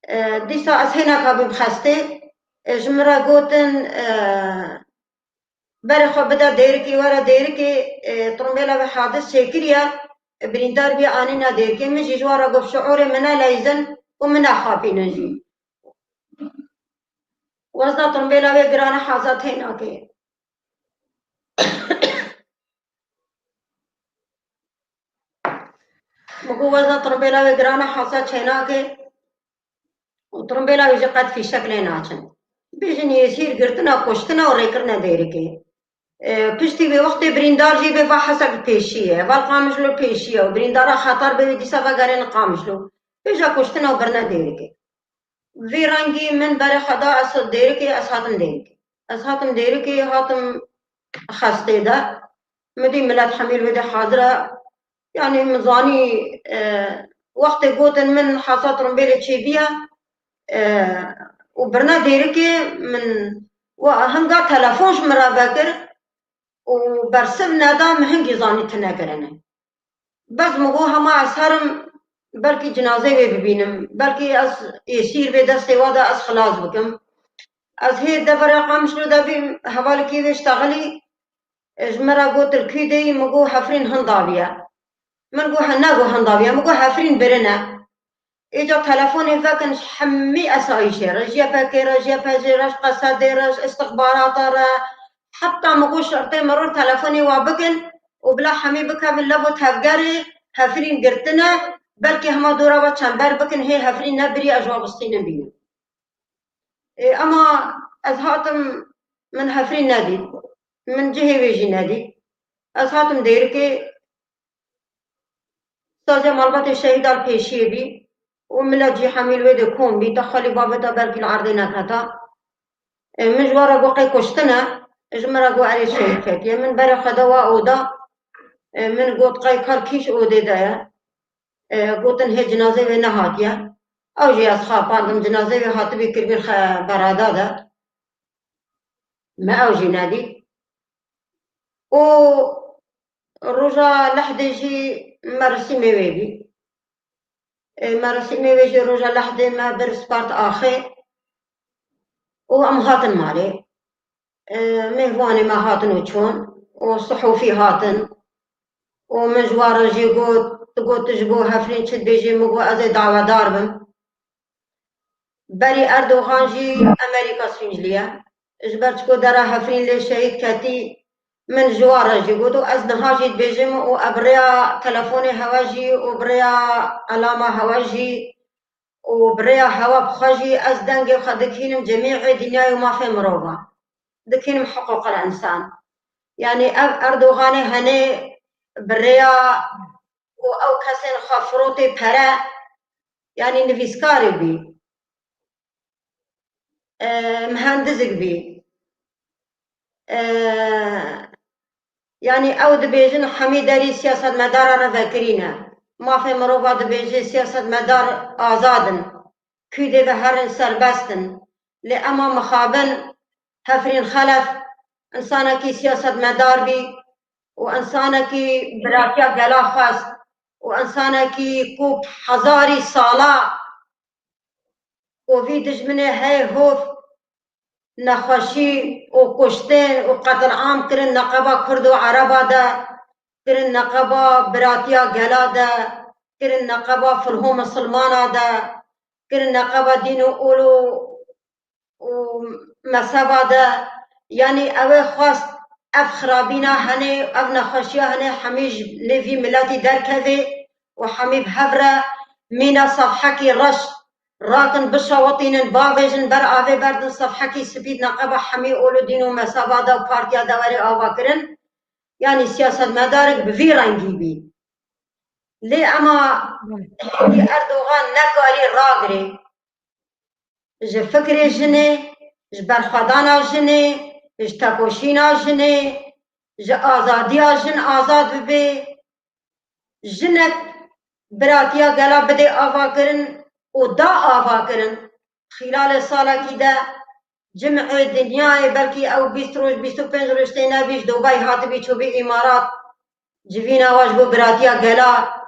e, dîsa ez hêneka bûm xestê, e, ji min re gotin, e, "Berê xwe bide Dêrikê, were Dêrikê, e, tirmbêla wê hadis çêkiriye, e, birîndar bûye, anîne Dêrikê." Min jî ji wan re got, "Şiûrê min neleyzin û min nexapînin jî." Wezna tirmbêla wê giran e, haza tênakê. Min got, "Wezna tirmbêla wê giran e, haza çênakê." Û tirmbêla wê jî qet fîşek lê naçin. Bêjin Yêsîr girtina, kuştina û rêkirine Dêrikê. E, piştî vê wextê birîndar jî bê va Hesek li pêşî ye, va li Qamişlo pêşî ye û birîndara xeter bê wê dîsa vegerêne Qamişlo. Bêje kuştina û birine Dêrikê. Vî rengî min berê xwe da, ez Dêrikê, ez hatim Dêrikê. Ez hatim Dêrikê, hatim xestê de. Min dî milet hemî li wê de hazir e. Yanî min zanî, e, wextê gotin min hasa tirmbêlê çêbûye, e, û birine Dêrikê, min wa hinga telefon ji min re vekir û bersiv neda, min hingî zanî tune kirine. Bes min got hema ez herim, belkî cinazeyê wê bibînim, belkî ez êsîr bê destê wa de ez xilas bikim. Ez hê devera Qamişlo de bîm, hevalekî wê ştexilî, e, ji min re got, "Li kû de yî?" Min got, "Hefrîn hinda viye." Min got, "He, negot hinda viye." Min got, "Hefrîn birine." Êca telefonê vekin ji hemî esayîşê re, ji Y P G re, ji Y P G re, ji Qesedê re, ji istixbarata re, heta min got şertê miror telefonê wa bikin û bila hemî bikevin lev û tevgerê, Hefrîn girtine, belkî hema dora we çember bikin, hê Hefrîn nebirî, ez ji wa bistînin bînim. Ê, ema ez hatim, min Hefrîn nedît, min cihê wê jî nedît. Ez hatim Dêrikê, Saziya malbatê şehîda li pêşiyê bî û milet jî hemî li wê de kom bî, te xwelî baveta belkî li erdê neketa. E, min ji wan re got qey kuştin e, ji min re got erê şehîd ketiye. Min berê xwe da wa oda, e, min got qey kal kî ji odê de ye. E, gotin hê cinazê wê nehatiye. Ew jî ez xapandim, cinazê wê hatibî kiribî xe-, berada de. Me ew jî nedît. Û roja lehdê jî merisîmê wê bî. E, merisîmê wê jî roja lehdê me bir spart axê û em hatin malê. E, mêvanê me hatin û çûn û sihûfî hatin û min ji wan re jî got, tu got tu ji bo Hefrîn çi dibêjî, min got ez ê dawedar bim. Berî Erdogan jî Amerîka sûclî ye. Ji ber çiko dera Hefrîn lê şehîd ketî, min ji wan re jî got û ez niha jî dibêjim û ev rêya telefonê hewe jî û bi rêya elama hewe jî û bi rêya hewe bi xwe jî ez dengê xwe dikînim cemîê dinyayê û mafê mirova. Dikînim hiqûqil însan. Yanî ev Erdoganê henê bi rêya û ew kesên xwe firotê pere, yanî nivîskarê bî, e, mihendizik bî. E, yanî ew dibêjin hemî derî siyasetmedara re vekirî ne. Mafê mirova dibêje siyasetmedar azad in. Kûdê ve herin serbest in. Lê ema mixabin Hefrîn Xelef, însanekî siyasetmedar bî û însanekî biratiya gela xwest û însanekî ku hezarî sala ku vî dijminê heye hov nexweşî û kuştin û qetilam kirin neqeba Kurd û Ereba de, kirin neqeba biratiya gela de, kirin neqeba filho misilmana de, kirin neqeba dîn û ol û û mezheba de, yanî ew ê xwest ev xirabîna hene, ev nexweşiya hene hemî ji lê vî miletî derkeve û hemî bi hev re mîna sefhekî reş rakin, bişewitînin, bavêjin, ber avê berdin, sefhekî spî di neqeba hemî ol û dîn û mezheba de û partiya de were avakirin. Yanî siyasetmedarek bi vî rengî bî. Lê ema Hêdî Erdogan nekarî ragirê. Ji fikrê jinê, ji berxwedana jinê, ji tekoşîna jinê, ji azadiya jin azad bibe. Jinek biratiya gela bidê avakirin û da avakirin. Xîlalê salekî de cimê dinyayê, belkî ew bîst roj, bîst û pênc roj tê nebî, ji Dubay hatibî çûbî Îmarat, civîna we ji bo biratiya gela,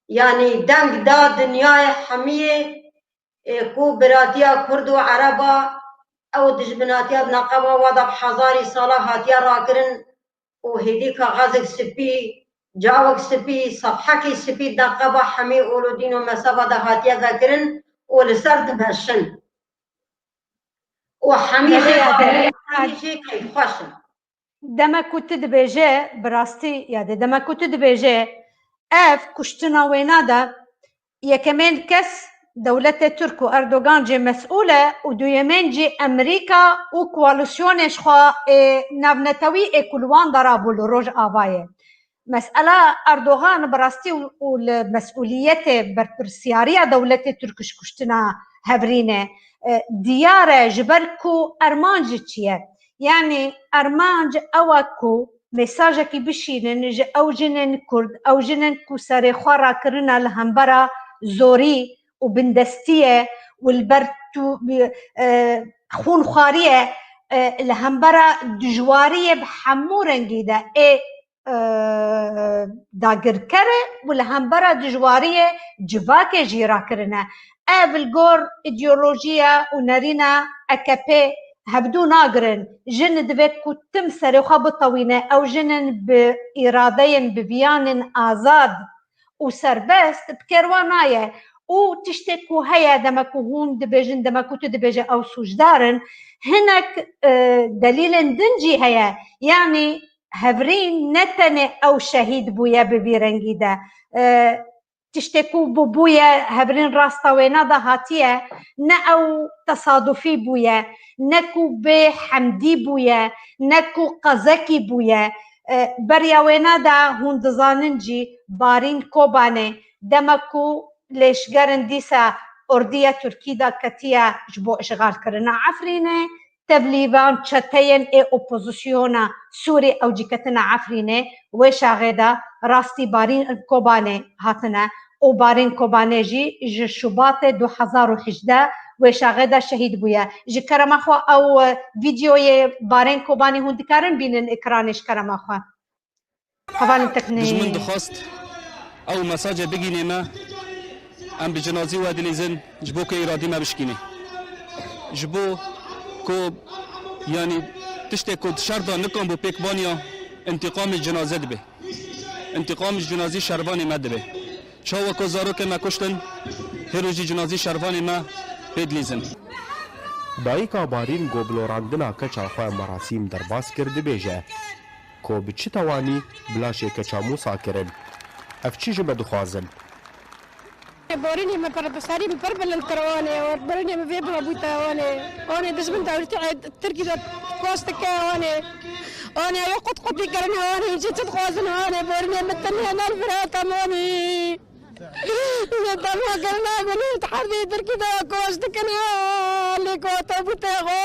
yanî deng da dinyayê hemiyê. Ê ku biratiya Kurd û Ereba, ew dijminatiya di neqeba wa de bi hezarî sala hatiye rakirin û hêdî kaxezek spî, cawek spî, sefhekî spî di neqeba hemî ol û dîn û mezheba de hatiye vekirin û li ser dimeşin. Û hemî Belê jê ya, belê ya. Hemî jê keyfxweş in. Dema ku tu dibêje, bi rastî, ya dê, dema ku tu dibêje, ev kuştina wêna de yekemên kes dewletê Tirk û Erdogan jê mesûl e û duyemên jî Amerîka û koalîsyonê ji xwe ê navnetewî ê ku li wan de rabû li Rojavayê. Mesela Erdogan bi rastî û, û li mesûliyetê berpirsiyariya dewletê Tirk ji kuştina Hevrîn e. E, diyar e ji ber ku armanc çi ye? Yanî armanc ew e ku mesajekî bişînin ji ew jinên Kurd, ew jinên ku serê xwe rakirine li hembera zorî û bindestiyê û li ber tu, e, xûnxwariyê, e, li hembera dijwariyê bi hemû rengî de ê e, dagirker e û li hembera dijwariyê civakê jî rakirine. Ev li gor îdeolojiya û nerîna A K P hevdû nagirin. Jin divê ku tim serê xwe bitewîne. Ew jin in bi îradeyên, bi viyanên azad û serbest bi kêr wan naye. Û tiştê ku heye, dema ku hûn dibêjin, dema ku tu dibêje ew sûcdar in, hinek, e, delîlên din jî heye. Yanî Hevrîn ne tenê ew şehîd bûye bi vî rengî de. E, tiştê ku bûbûye, Hevrîn rasta wêna de hatiye, ne ew tesadufî bûye, ne ku bê hemdî bûye, ne ku qezekî bûye. E, beriya wêna de hûn dizanin jî Barîn Kobanê, dema ku lêşgerin dîsa ordiya Tirkî de ketiye ji bo îşxalkirina Efrînê, tevlîvan çeteyên ê opozisyona Sûrî ew jî ketine Efrînê, wê şaxê de rastî Barîn Kobanê hatine û Barîn Kobanê jî ji Şubatê du hezar û hejdeh wê şaxê de şehîd bûye. Ji kerema xwe ew, e, vîdeoyê Barîn Kobanê hûn dikarin bînin ekranê ji kerema xwe. Hevalên teknî. Dijmin dixwest ew mesajê bigînê me, em bi cinazî we dilîzin, ji bo ku îradî me bişkînê. Ji bo ku, yanî, tiştê ku di şer de nikan bû pêk vaniya, întîqamê cinaze dibe. Întîqam ji cinazî şervanê me dibe. Çawa ku zarokê me kuştin, hêro jî cinazî şervanê me pê dilîzin. Dayika Barîn go bilorandina keça xwe merasîm derbas kir, dibêje, Ko bi çi tewanî bi laşê keça Mûsa kirin? Ev çi ji me dixwazin? Borînê me per, serî min per bilind kir, anê, borînê min vê bila bûte, anê. Anê, dijmin dewletê Tirkî de koş dike, anê. Anê, ew qut qutî kirine, anê, ji çi dixwazin, anê, borînê min tenê ne li vir hate, anê. Lê dema kirina min û di herdê Tirkî de koç dikin, lê ku te bû te xwe,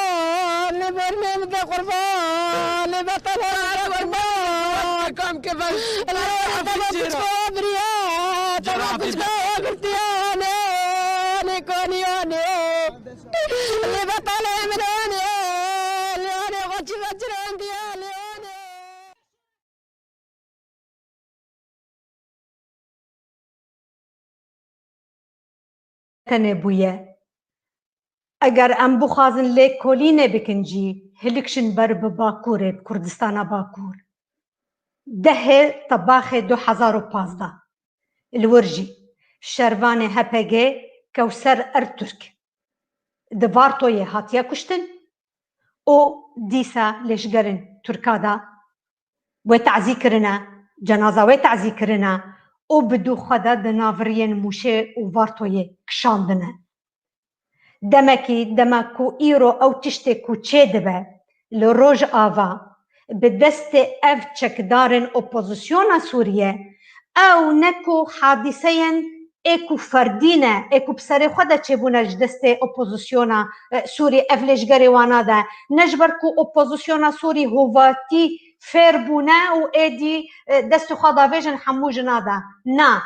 lê borînê min de qurban, lê betelê min de qurban. Lê te bû piçko biriya, te bû piçko girtiya, lê, lê koniya, lê, lê betelê min, lê, lê, lê xwe çi vecirandiya, lê, lê. Tenê bûye. Eger em bixwazin lêkolînê bikin jî, hilik jin ber bi Bakurê, bi Kurdistana Bakur. Dehê Tebaxê du hezar û pazdeh. Li wir jî şervanê H P G Kewser Ertürk di Vartoyê hatiye kuştin û dîsa lêşgerên Tirka de wê tazî kirine, cenaza wê tazî kirine û bi dû xwe de di nav riyên Mûşê û Vartoyê kişandine. Demekî, dema ku îro ew tiştê ku çêdibe li Rojava bi destê ev çekdarên opozisyona Sûriye, ew ne ku hadîseyên ê ku ferdî ne, ê ku bi serê xwe de çêbûne ji destê opozisyona, e, Sûrî, ev lêşgerê wana de, ne ji ber ku opozisyona Sûrî hovatî fêr bûne û êdî, e, destê xwe davêjin hemû jina de. Na,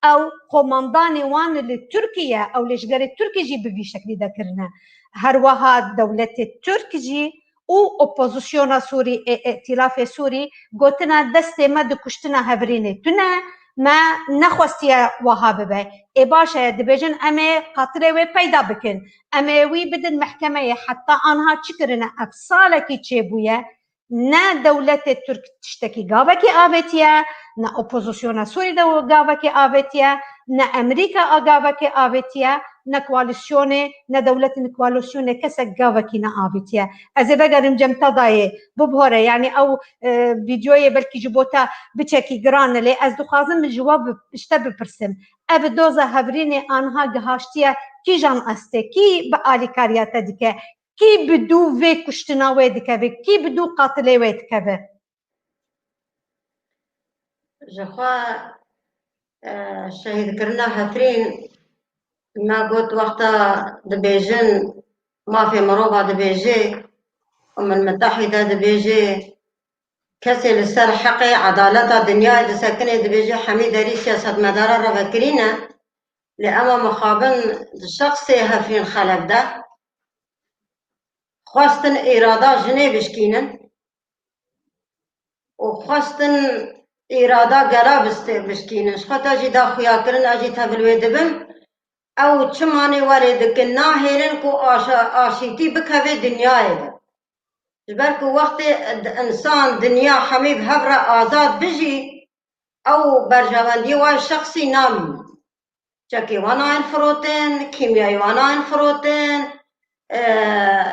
ew qomandanê wan li Tirkiye, ew lêşgerê Tirkî jî bi vî şeklî de kirine. Her wiha dewletê Tirk jî û opozisyona Sûrî, ê, Îtîlafê Sûrî gotine, destê me di kuştina hevrînê tune, me nexwestiye wiha bibe. Ê baş e, dibêjin em ê qatilê wê peyda bikin. Em ê wî bidin mehkemeyê. Heta anha çi kirine? Ev salekî çêbûye. Ne dewletê Tirk tiştekî gavekî avêtiye, ne opozisyona Sûrî de gavekî avêtiye, ne Amerîka a gavekî avêtiye, ne koalîsyonê, ne dewletên koalîsyonê kesek gavekî neavêtiye. Ez ê vegerim cem te dayê, bibihore, yanî ew, e, vîdyoyê belkî ji bo te biçekî giran e, lê ez dixwazim ji we bi-, ji te bipirsim. Ev doza hevrînê anha gihaştiye kîjan astê, kî bi alîkariya te dike, kî bi dû vê kuştina wê dikeve, kî bi dû qatilê wê dikeve? Ji xwe, e, şehîdkirina Hefrîn, me got, wexta dibêjin, mafê mirova dibêje, Umem Mitehîde dibêje, kesê li ser heqê, edaleta dinyayê disekine, dibêje, hemî derî siyasetmedara revekirî ne, lê ema mixabin di şexsê Hefrîn Xelef de xwestin îrada jinê bişkînin û xwestin îrada gela bistê-, bişkînin. Ji xwe te jî da xuyakirin, ez jî tevil wê dibim. Ew çimanê werê dikin, nahêlin ku aşa-, aşîtî bikeve dinyayê de. Ji ber ku wextê d-, însan, dinya hemî bi hev re azad bijî, ew berjewendiyê wan şexsî namîne. Çekê wan nayên firotin, kîmyayê wan nayên firotin, e,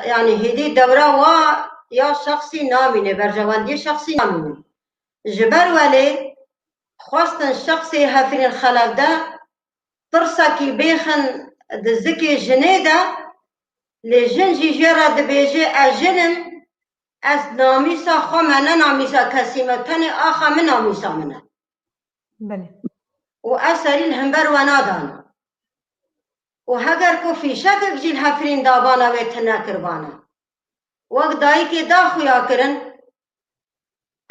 yanî hêdî dewra wa ya şexsî namîne, berjewendiyê şexsî namîne. Ji ber welê xwestin şexsê Hefrîn Xelef de tirsekî bêxin di zikê jinê de, lê jin jî jê re dibêje, ez jin im, ez namîsa xwe me ne namîsa kesî me, tenê axa min namîsa min e. Belê. Û ez serî li hember we nadana. Û heger ku fîşekek jî li Hefrîn dabana wê tune kiribana. Wek dayikê da xuya kirin,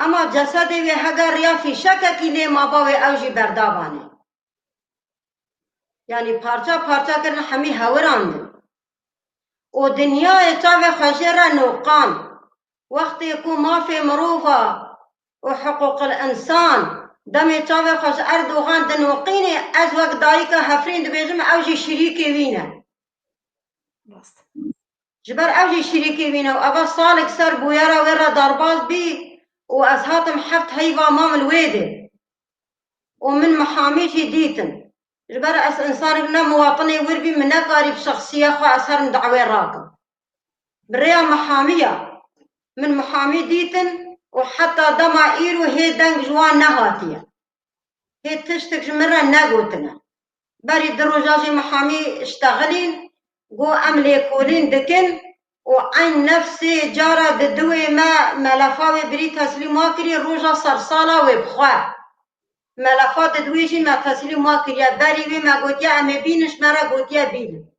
ema cesedê wê heger riya fîşekekî lê maba wê ew jî berdabanê. Yanî parça parça kirin, hemî hewirandin. Û dinyayê çavê xwe jê re noqand. Wextê ku mafê mirova û hiqûqil însan demê çavê xwe ji Erdogan dinoqînê, ez wek dayika Hefrîn dibêjim, ew jî şirîkê wî ne. Rast. Ji ber ew jî şirîkê wî ne û eva salek ser bûyera wê re derbas bî û ez hatim heft heyva mam li wê dê. Û min mihamî jî dîtin. Ji ber ez însanek ne muwatinê wir bî, min nekarî bi şexsiya xwe ez herim dawê rakim. Bi rêya mihamiya min mihamî dîtin û heta dema îro hê deng ji wan nehatiye. Hê tiştek ji min re negotine. Berî du roja jî mihamî ştexilîn, got em lêkolîn dikin û eyn nefsê cara di diwê me melefa wê birî teslîm wa kirî, roja sersala wê bi xwe. Melefa di diwê jî me teslîm wa kiriye. Berî wê me gotiye em ê bînin, ji me re gotiye bînin.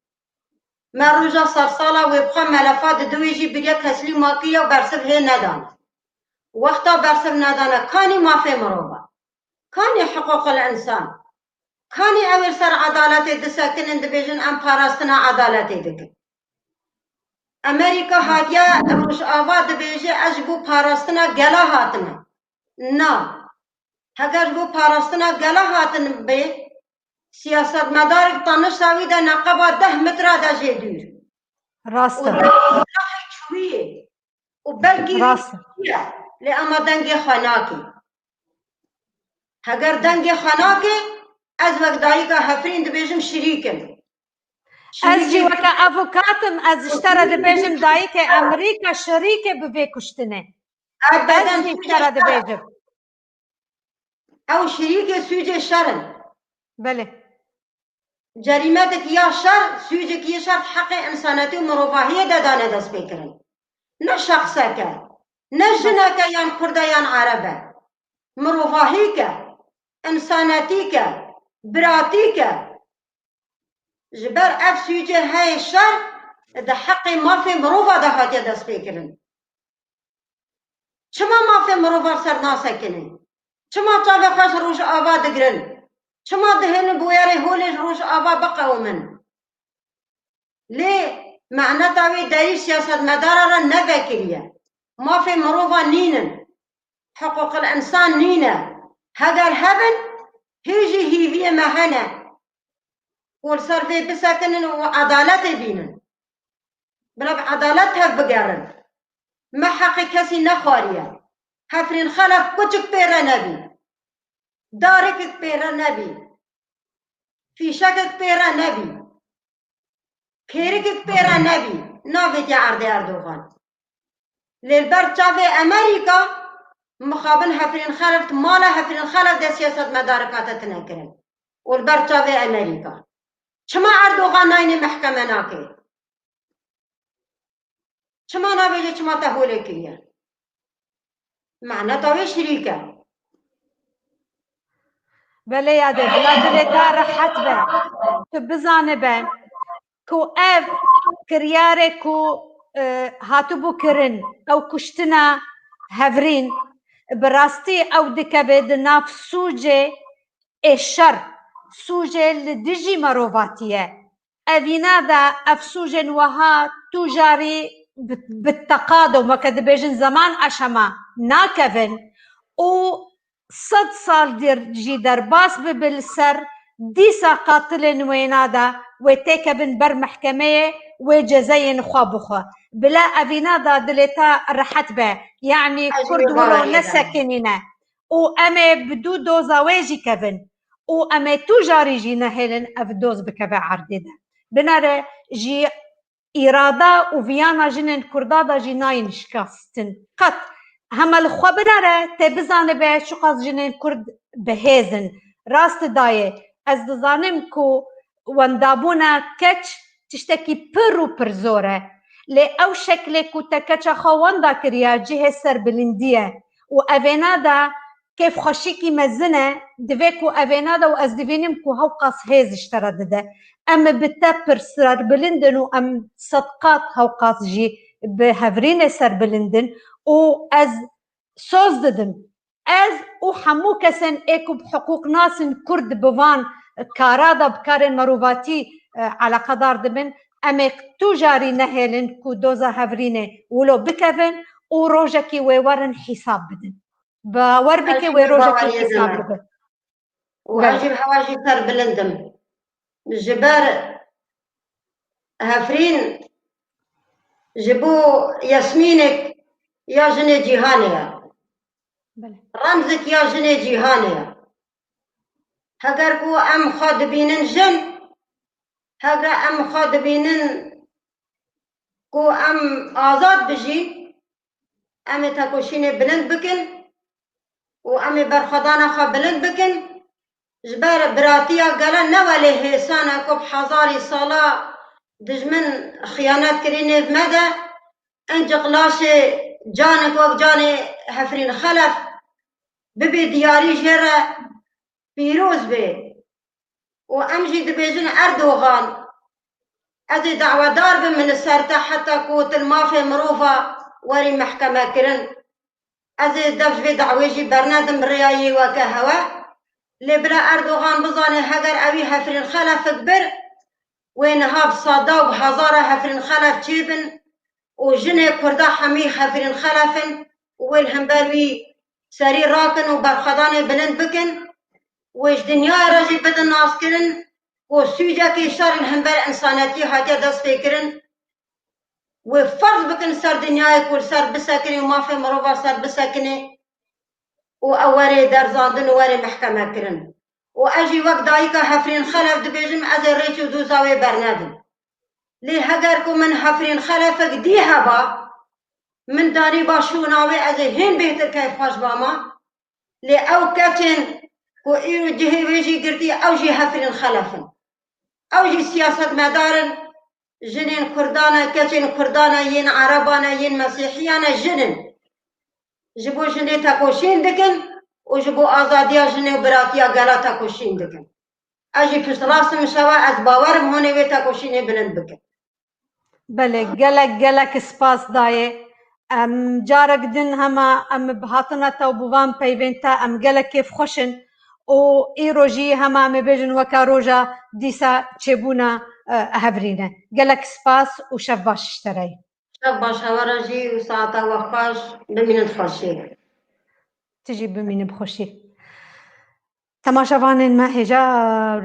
Me roja sersala wê bi xwe melefa di diwê jî biriye teslîm wa kiriye û bersiv hê nedane. Wexta bersiv nedane, kanî mafê mirova? Kanî hiqûqil însan? Kanî ew ê ser edaletê disekinin, dibêjin em parastina edaletê dikin? Amerîka hatiye Rojava dibêje ez ji bo parastina gela hatime. Na. Heger ji bo parastina gela hatin bê, siyasetmedarek tanişta wî de neqeba deh metra de jê dûr. Rast e. Û deh metra hê çûyê. Û belkî wî Rast e. Çûye, lê ema dengê xwe nake. Heger dengê xwe nake, ez wek dayika Hefrîn dibêjim şirîk im. Ez jî weke avokat im, ez ji te re dibêjim dayikê Amerîka şerîk e bi vê kuştinê. Ez jî ji te re dibêjim. Ew şirîkê sûcê şer in. Belê. Cerîmetek ya şer, sûcek yê şer heqê însanetî û mirovahiyê de dane destpêkirin. Ne şexsek e, ne jinek e yan kurd e yan ereb e. Mirovahîk e, însanetîk e, biratîk e. Ji ber ev sûcê heye şer di heqê mafê mirova de hatiye destpêkirin. Çima mafê mirovan ser nasekinê? Çima çavê xwe ji Rojava digirin? Çima dihêlin bûyerê holê ji Rojava biqewimin? Lê mehneta wê derî siyasetmedara re nevekiriye. Mafê mirovan nînin. Hiqûqil însan nîne. Heger hebin, hê jî hîviyê me hene ku li ser vê bisekinin û edaletê bînin. Bila bi edalet tev bigerin. Me heqê kesî nexwariye. Hefrîn Xelef kuçik pê re nebî. Darikik pê re nebî. Fîşekik pê re nebî. Kêrikik pê re nebî. Navêtiye erdê Erdogan. Lê li ber çavê Amerîka mixabin Hefrîn Xelef, mala Hefrîn Xelef de siyasetmedarik hate tune kirin. Û li ber çavê Amerîka. Çima Erdogan nayne mehkeme nake? Çima nabêje çima te holê kiriye? Mehneta wê şirîk e. Belê yade, bila dilê te rehet be. Tu bizanibe ku ev kiryarê ku, e, hatibû kirin, ew kuştina Hevrîn, bi rastî ew dikeve di nav sûcê ê şer, sûcê li dijî mirovatî ye. Evîna de ev sûcên wiha tu jarî bi, bi teqado, weke dibêjin zeman aşama nakevin û sed sal dir jî derbas bibe li ser dîsa qatilên wêna de wê têkevin ber mehkemeyê, wê cezeyên xwe bixwe. Bila evîna de dilê te rehet be. Yanî Kurd wilo nesekinîne. Û em ê bi du doza wê jî kevin. Û em ê tu jarî jî nehêlin ev doz bikeve erdê de. Binere ji îrada û viyana jinên Kurda de jî nayên şikastin. Qet hema li xwe binere tê bizanibe çiqas jinên Kurd bi hêz in. Rast dayê, ez dizanim ku wendabûna keç tiştekî pir û pir zor e. Lê ew şeklê ku te keça xwe wenda kiriye cihê serbilindî ye û evêna de kêfxweşîkî mezin e, divê ku evêna de û ez dibînim ku hewqas hêz ji te re dide. Em bi te pir serbilind in û em sed qat hewqas jî bi Hevrînê serbilind in û ez soz didim. Ez û hemû kesên ê ku bi hiqûqnasên Kurd bi van kara de, bi karên mirovatî, e, eleqedar dibin, em ê tu jarî nehêlin ku doza Hevrînê wilo bikevin û rojekî wê werin hîsab bidin. Bawer bike wê rojekî hîsab bidin. Û ez jî bi hewa jî serbilind im. Ji ber Hefrîn ji bo Yasmînek ya jinê cîhanê ye. Belê. Remzik ya jinê cîhanê ye. Heger ku em xwe dibînin jin, heger em xwe dibînin ku em azad bijîn, em ê tekoşînê bilind bikin û em ê berxwedana xwe bilind bikin. Ji ber biratiya gele ne welê hêsan e ku bi hezarî sala dijmin xiyanet kirî nêv me de, encik laşê canek wek canê Hefrîn Xelef bibê diyarî jê re pîroz bê. Û em jî dibêjin Erdogan, ez ê dawedar bim li ser te heta ku tu li mafê mirova werî mehkeme kirin. Ez ê dev ji vê dawê jî bernedim rêya yê weke hewe. Lê bila Erdogan bizane heger ewî Hefrîn Xelefik bir, wê niha bi sada û bi hezara Hefrîn Xelef çêbin û jinê Kurda hemî Hefrîn Xelef in û wê li hember wî serî rakin û berxwedanê bilind bikin. Wê ji dinyayê re jî bidin naskirin ku sûcekê şer li hember însanetiyê hatiye destpêkirin. Wê ferz bikin ser dinyayê ku li ser bisekinê û mafê mirova ser bisekinê û ew werê derzandin û werê mehkeme kirin. Û ez jî wek dayika Hefrîn Xelef dibêjim, ez ê rêç û dûza wê bernedim. Lê heger ku min Hefrîn Xelefek dî heba, min danî ba şûna wê, ez ê hên bêhtir keyfxweş bama. Lê ew keçên ku îro cihê wê jî girtî, ew jî Hefrîn Xelef in. Ew jî siyasetmedar in, jinên Kurdan e, keçên Kurdan e, yên Ereban e, yên Mesîhiyan e, jin in. Ji bo jinê tekoşîn dikin û ji bo azadiya jinê û biratiya gela tekoşîn dikin. Ez jî piştrast im, şewa ez bawer im hûn ê wê tekoşînê bilind bikin. Belê, gelek, gelek spas dayê. Em carek din hema em bi hatina te û bi van peyvên te em gelek kêfxweş in û îro jî hema em ê bêjin weke roja dîsa çêbûna, e, Hevrîn e. Gelek spas û şev baş ji te re. Şev baş hewa re jî û saeta we xweş, bimînin xweşî. Tu jî bimînin bi xweşî. Temaşevanên me, hêja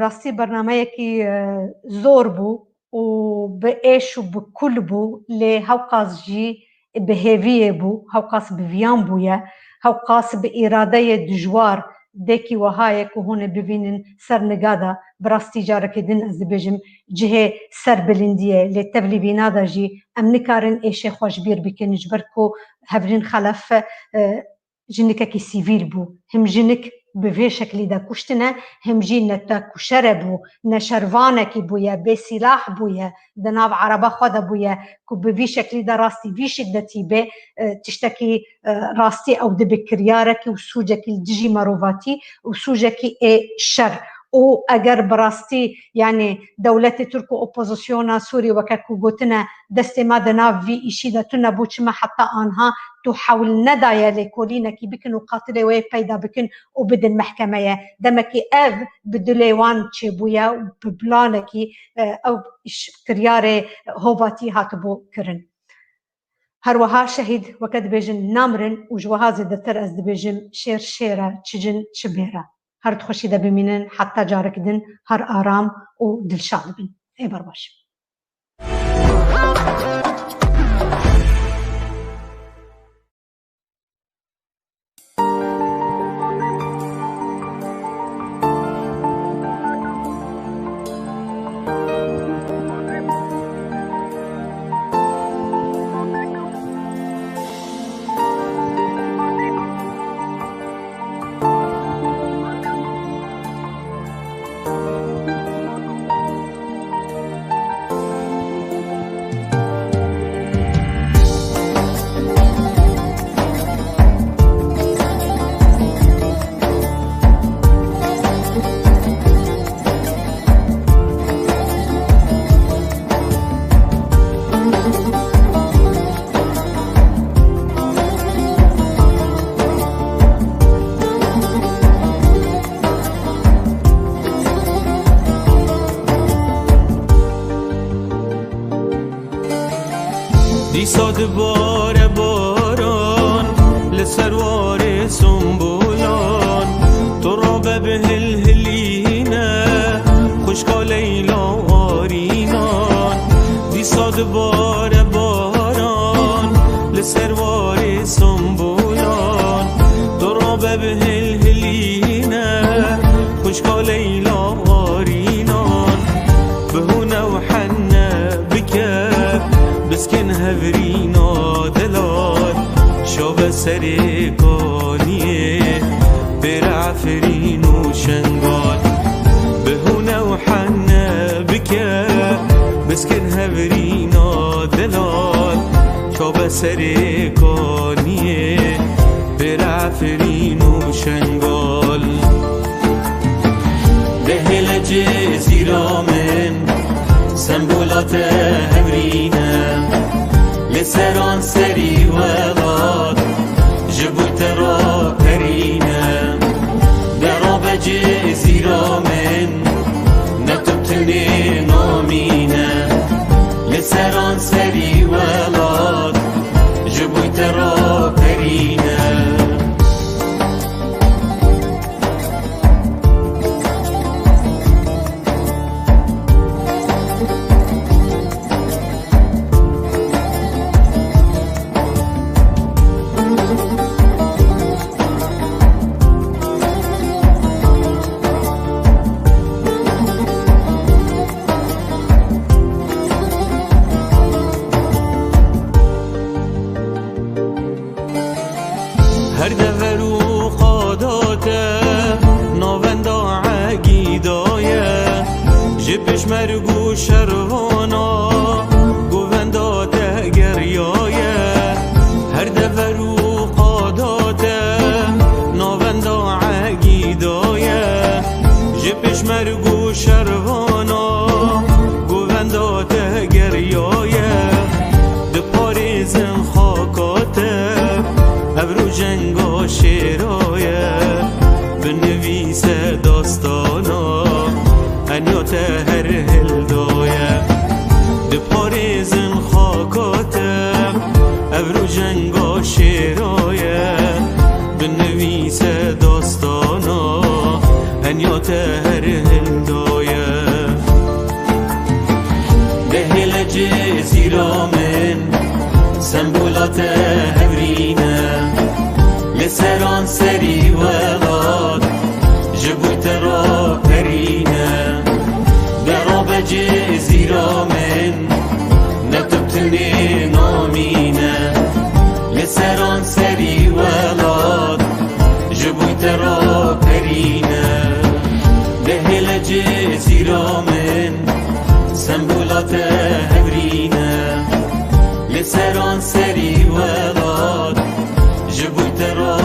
rastî bernameyekî, e, zor bû û bi êş û bi kul bû, lê hewqas jî bi hêviyê bû, hewqas bi viyan bûye, hewqas bi îradeyê dijwar, dêkî wiha ye ku hûn ê bivînin ser niga de, bi rastî carekê din ez dibêjim cihê serbilindiyê, lê tevlî vîna de jî em nikarin êşê xwe ji bîr bikin, ji ber ku Hevrîn Xelef, e, jinikekî sivîl bû. Him jinik bi vê şeklî de kuştine, him jî ne tekuşere bû, ne şervanekî bûye, bê sîlah bûye di nav ereba xwe de bûye ku bi vî şeklî de rastî vî şidetî bê, e, tiştekî, e, rastî ew dibe kiryarekî û sûcekî li dijî merovatî û sûcekî ê şer. Û eger bi rastî, yanî dewletê Tirk û opozisyona Sûrî weke ku gotine destê me di nav vî îşî de tune bû, çima heta anha tu hewl nedaye lêkolînekî bikin û qatilê wê peyda bikin û bidin mehkemeye. Demekî ev bi dilê wan çêbûye û bi planekî, e, ew iş, kiryarê hovatî hatibû kirin. Her wiha şehîd weke dibêjin namirin û ji wiha zêdetir ez dibêjim şêr şêr e, çi cin çi mêr e. Her di xweşî de bimînin, heta carek din her aram û dilşad bin. Ê berbaş. Dîsa dibare baran li ser warê Sumbulan, tu rabe bi hilhilîne, xwişka Leyla warînan. Dîsa dibare baran li ser warê Sumbulan, tu rabe bi hilhilîne, xwişka Leyla warînan. Bi hûne û hene bike, biskin hevrîna delal, şabe serê kaniyê, pêre Efrîn û Şengal. Bi hûne û hene bike, biskin hevrîna delal, şabe serê kaniyê, pêre Efrîn û Şengal. Dehê lecê zîra min, sembola te hevrîne. Li seran serî welat, ji bo te raperîne. Dera becê zîra min, ne tu tinê namîne. Li seran serî welat, ji bo te raperîne. Ji pêşmerg û şervana govenda te geriyaye, her dever û qada te navenda egîdaye. Ji pêşmerg û şervana govenda te geriyaye, diparêzin xaka te, ev rûjenga şêra ye, binivîse dastana, enya te her hilda ye. Diparêzin xaka te, ev rûjenga şêra ye, binivîse dastana, enya te her hilda ye. Dehêle Cizîra min, sembola te hevrîne, li seran serî welat ji bo te raperîne. Dera be Cizîra min, ne tu tenê namîne, li seran serî welat ji bo te raperîne. Dehêle Cizîra min, sembola te hevrîne, li seran serî welat ji bo te ra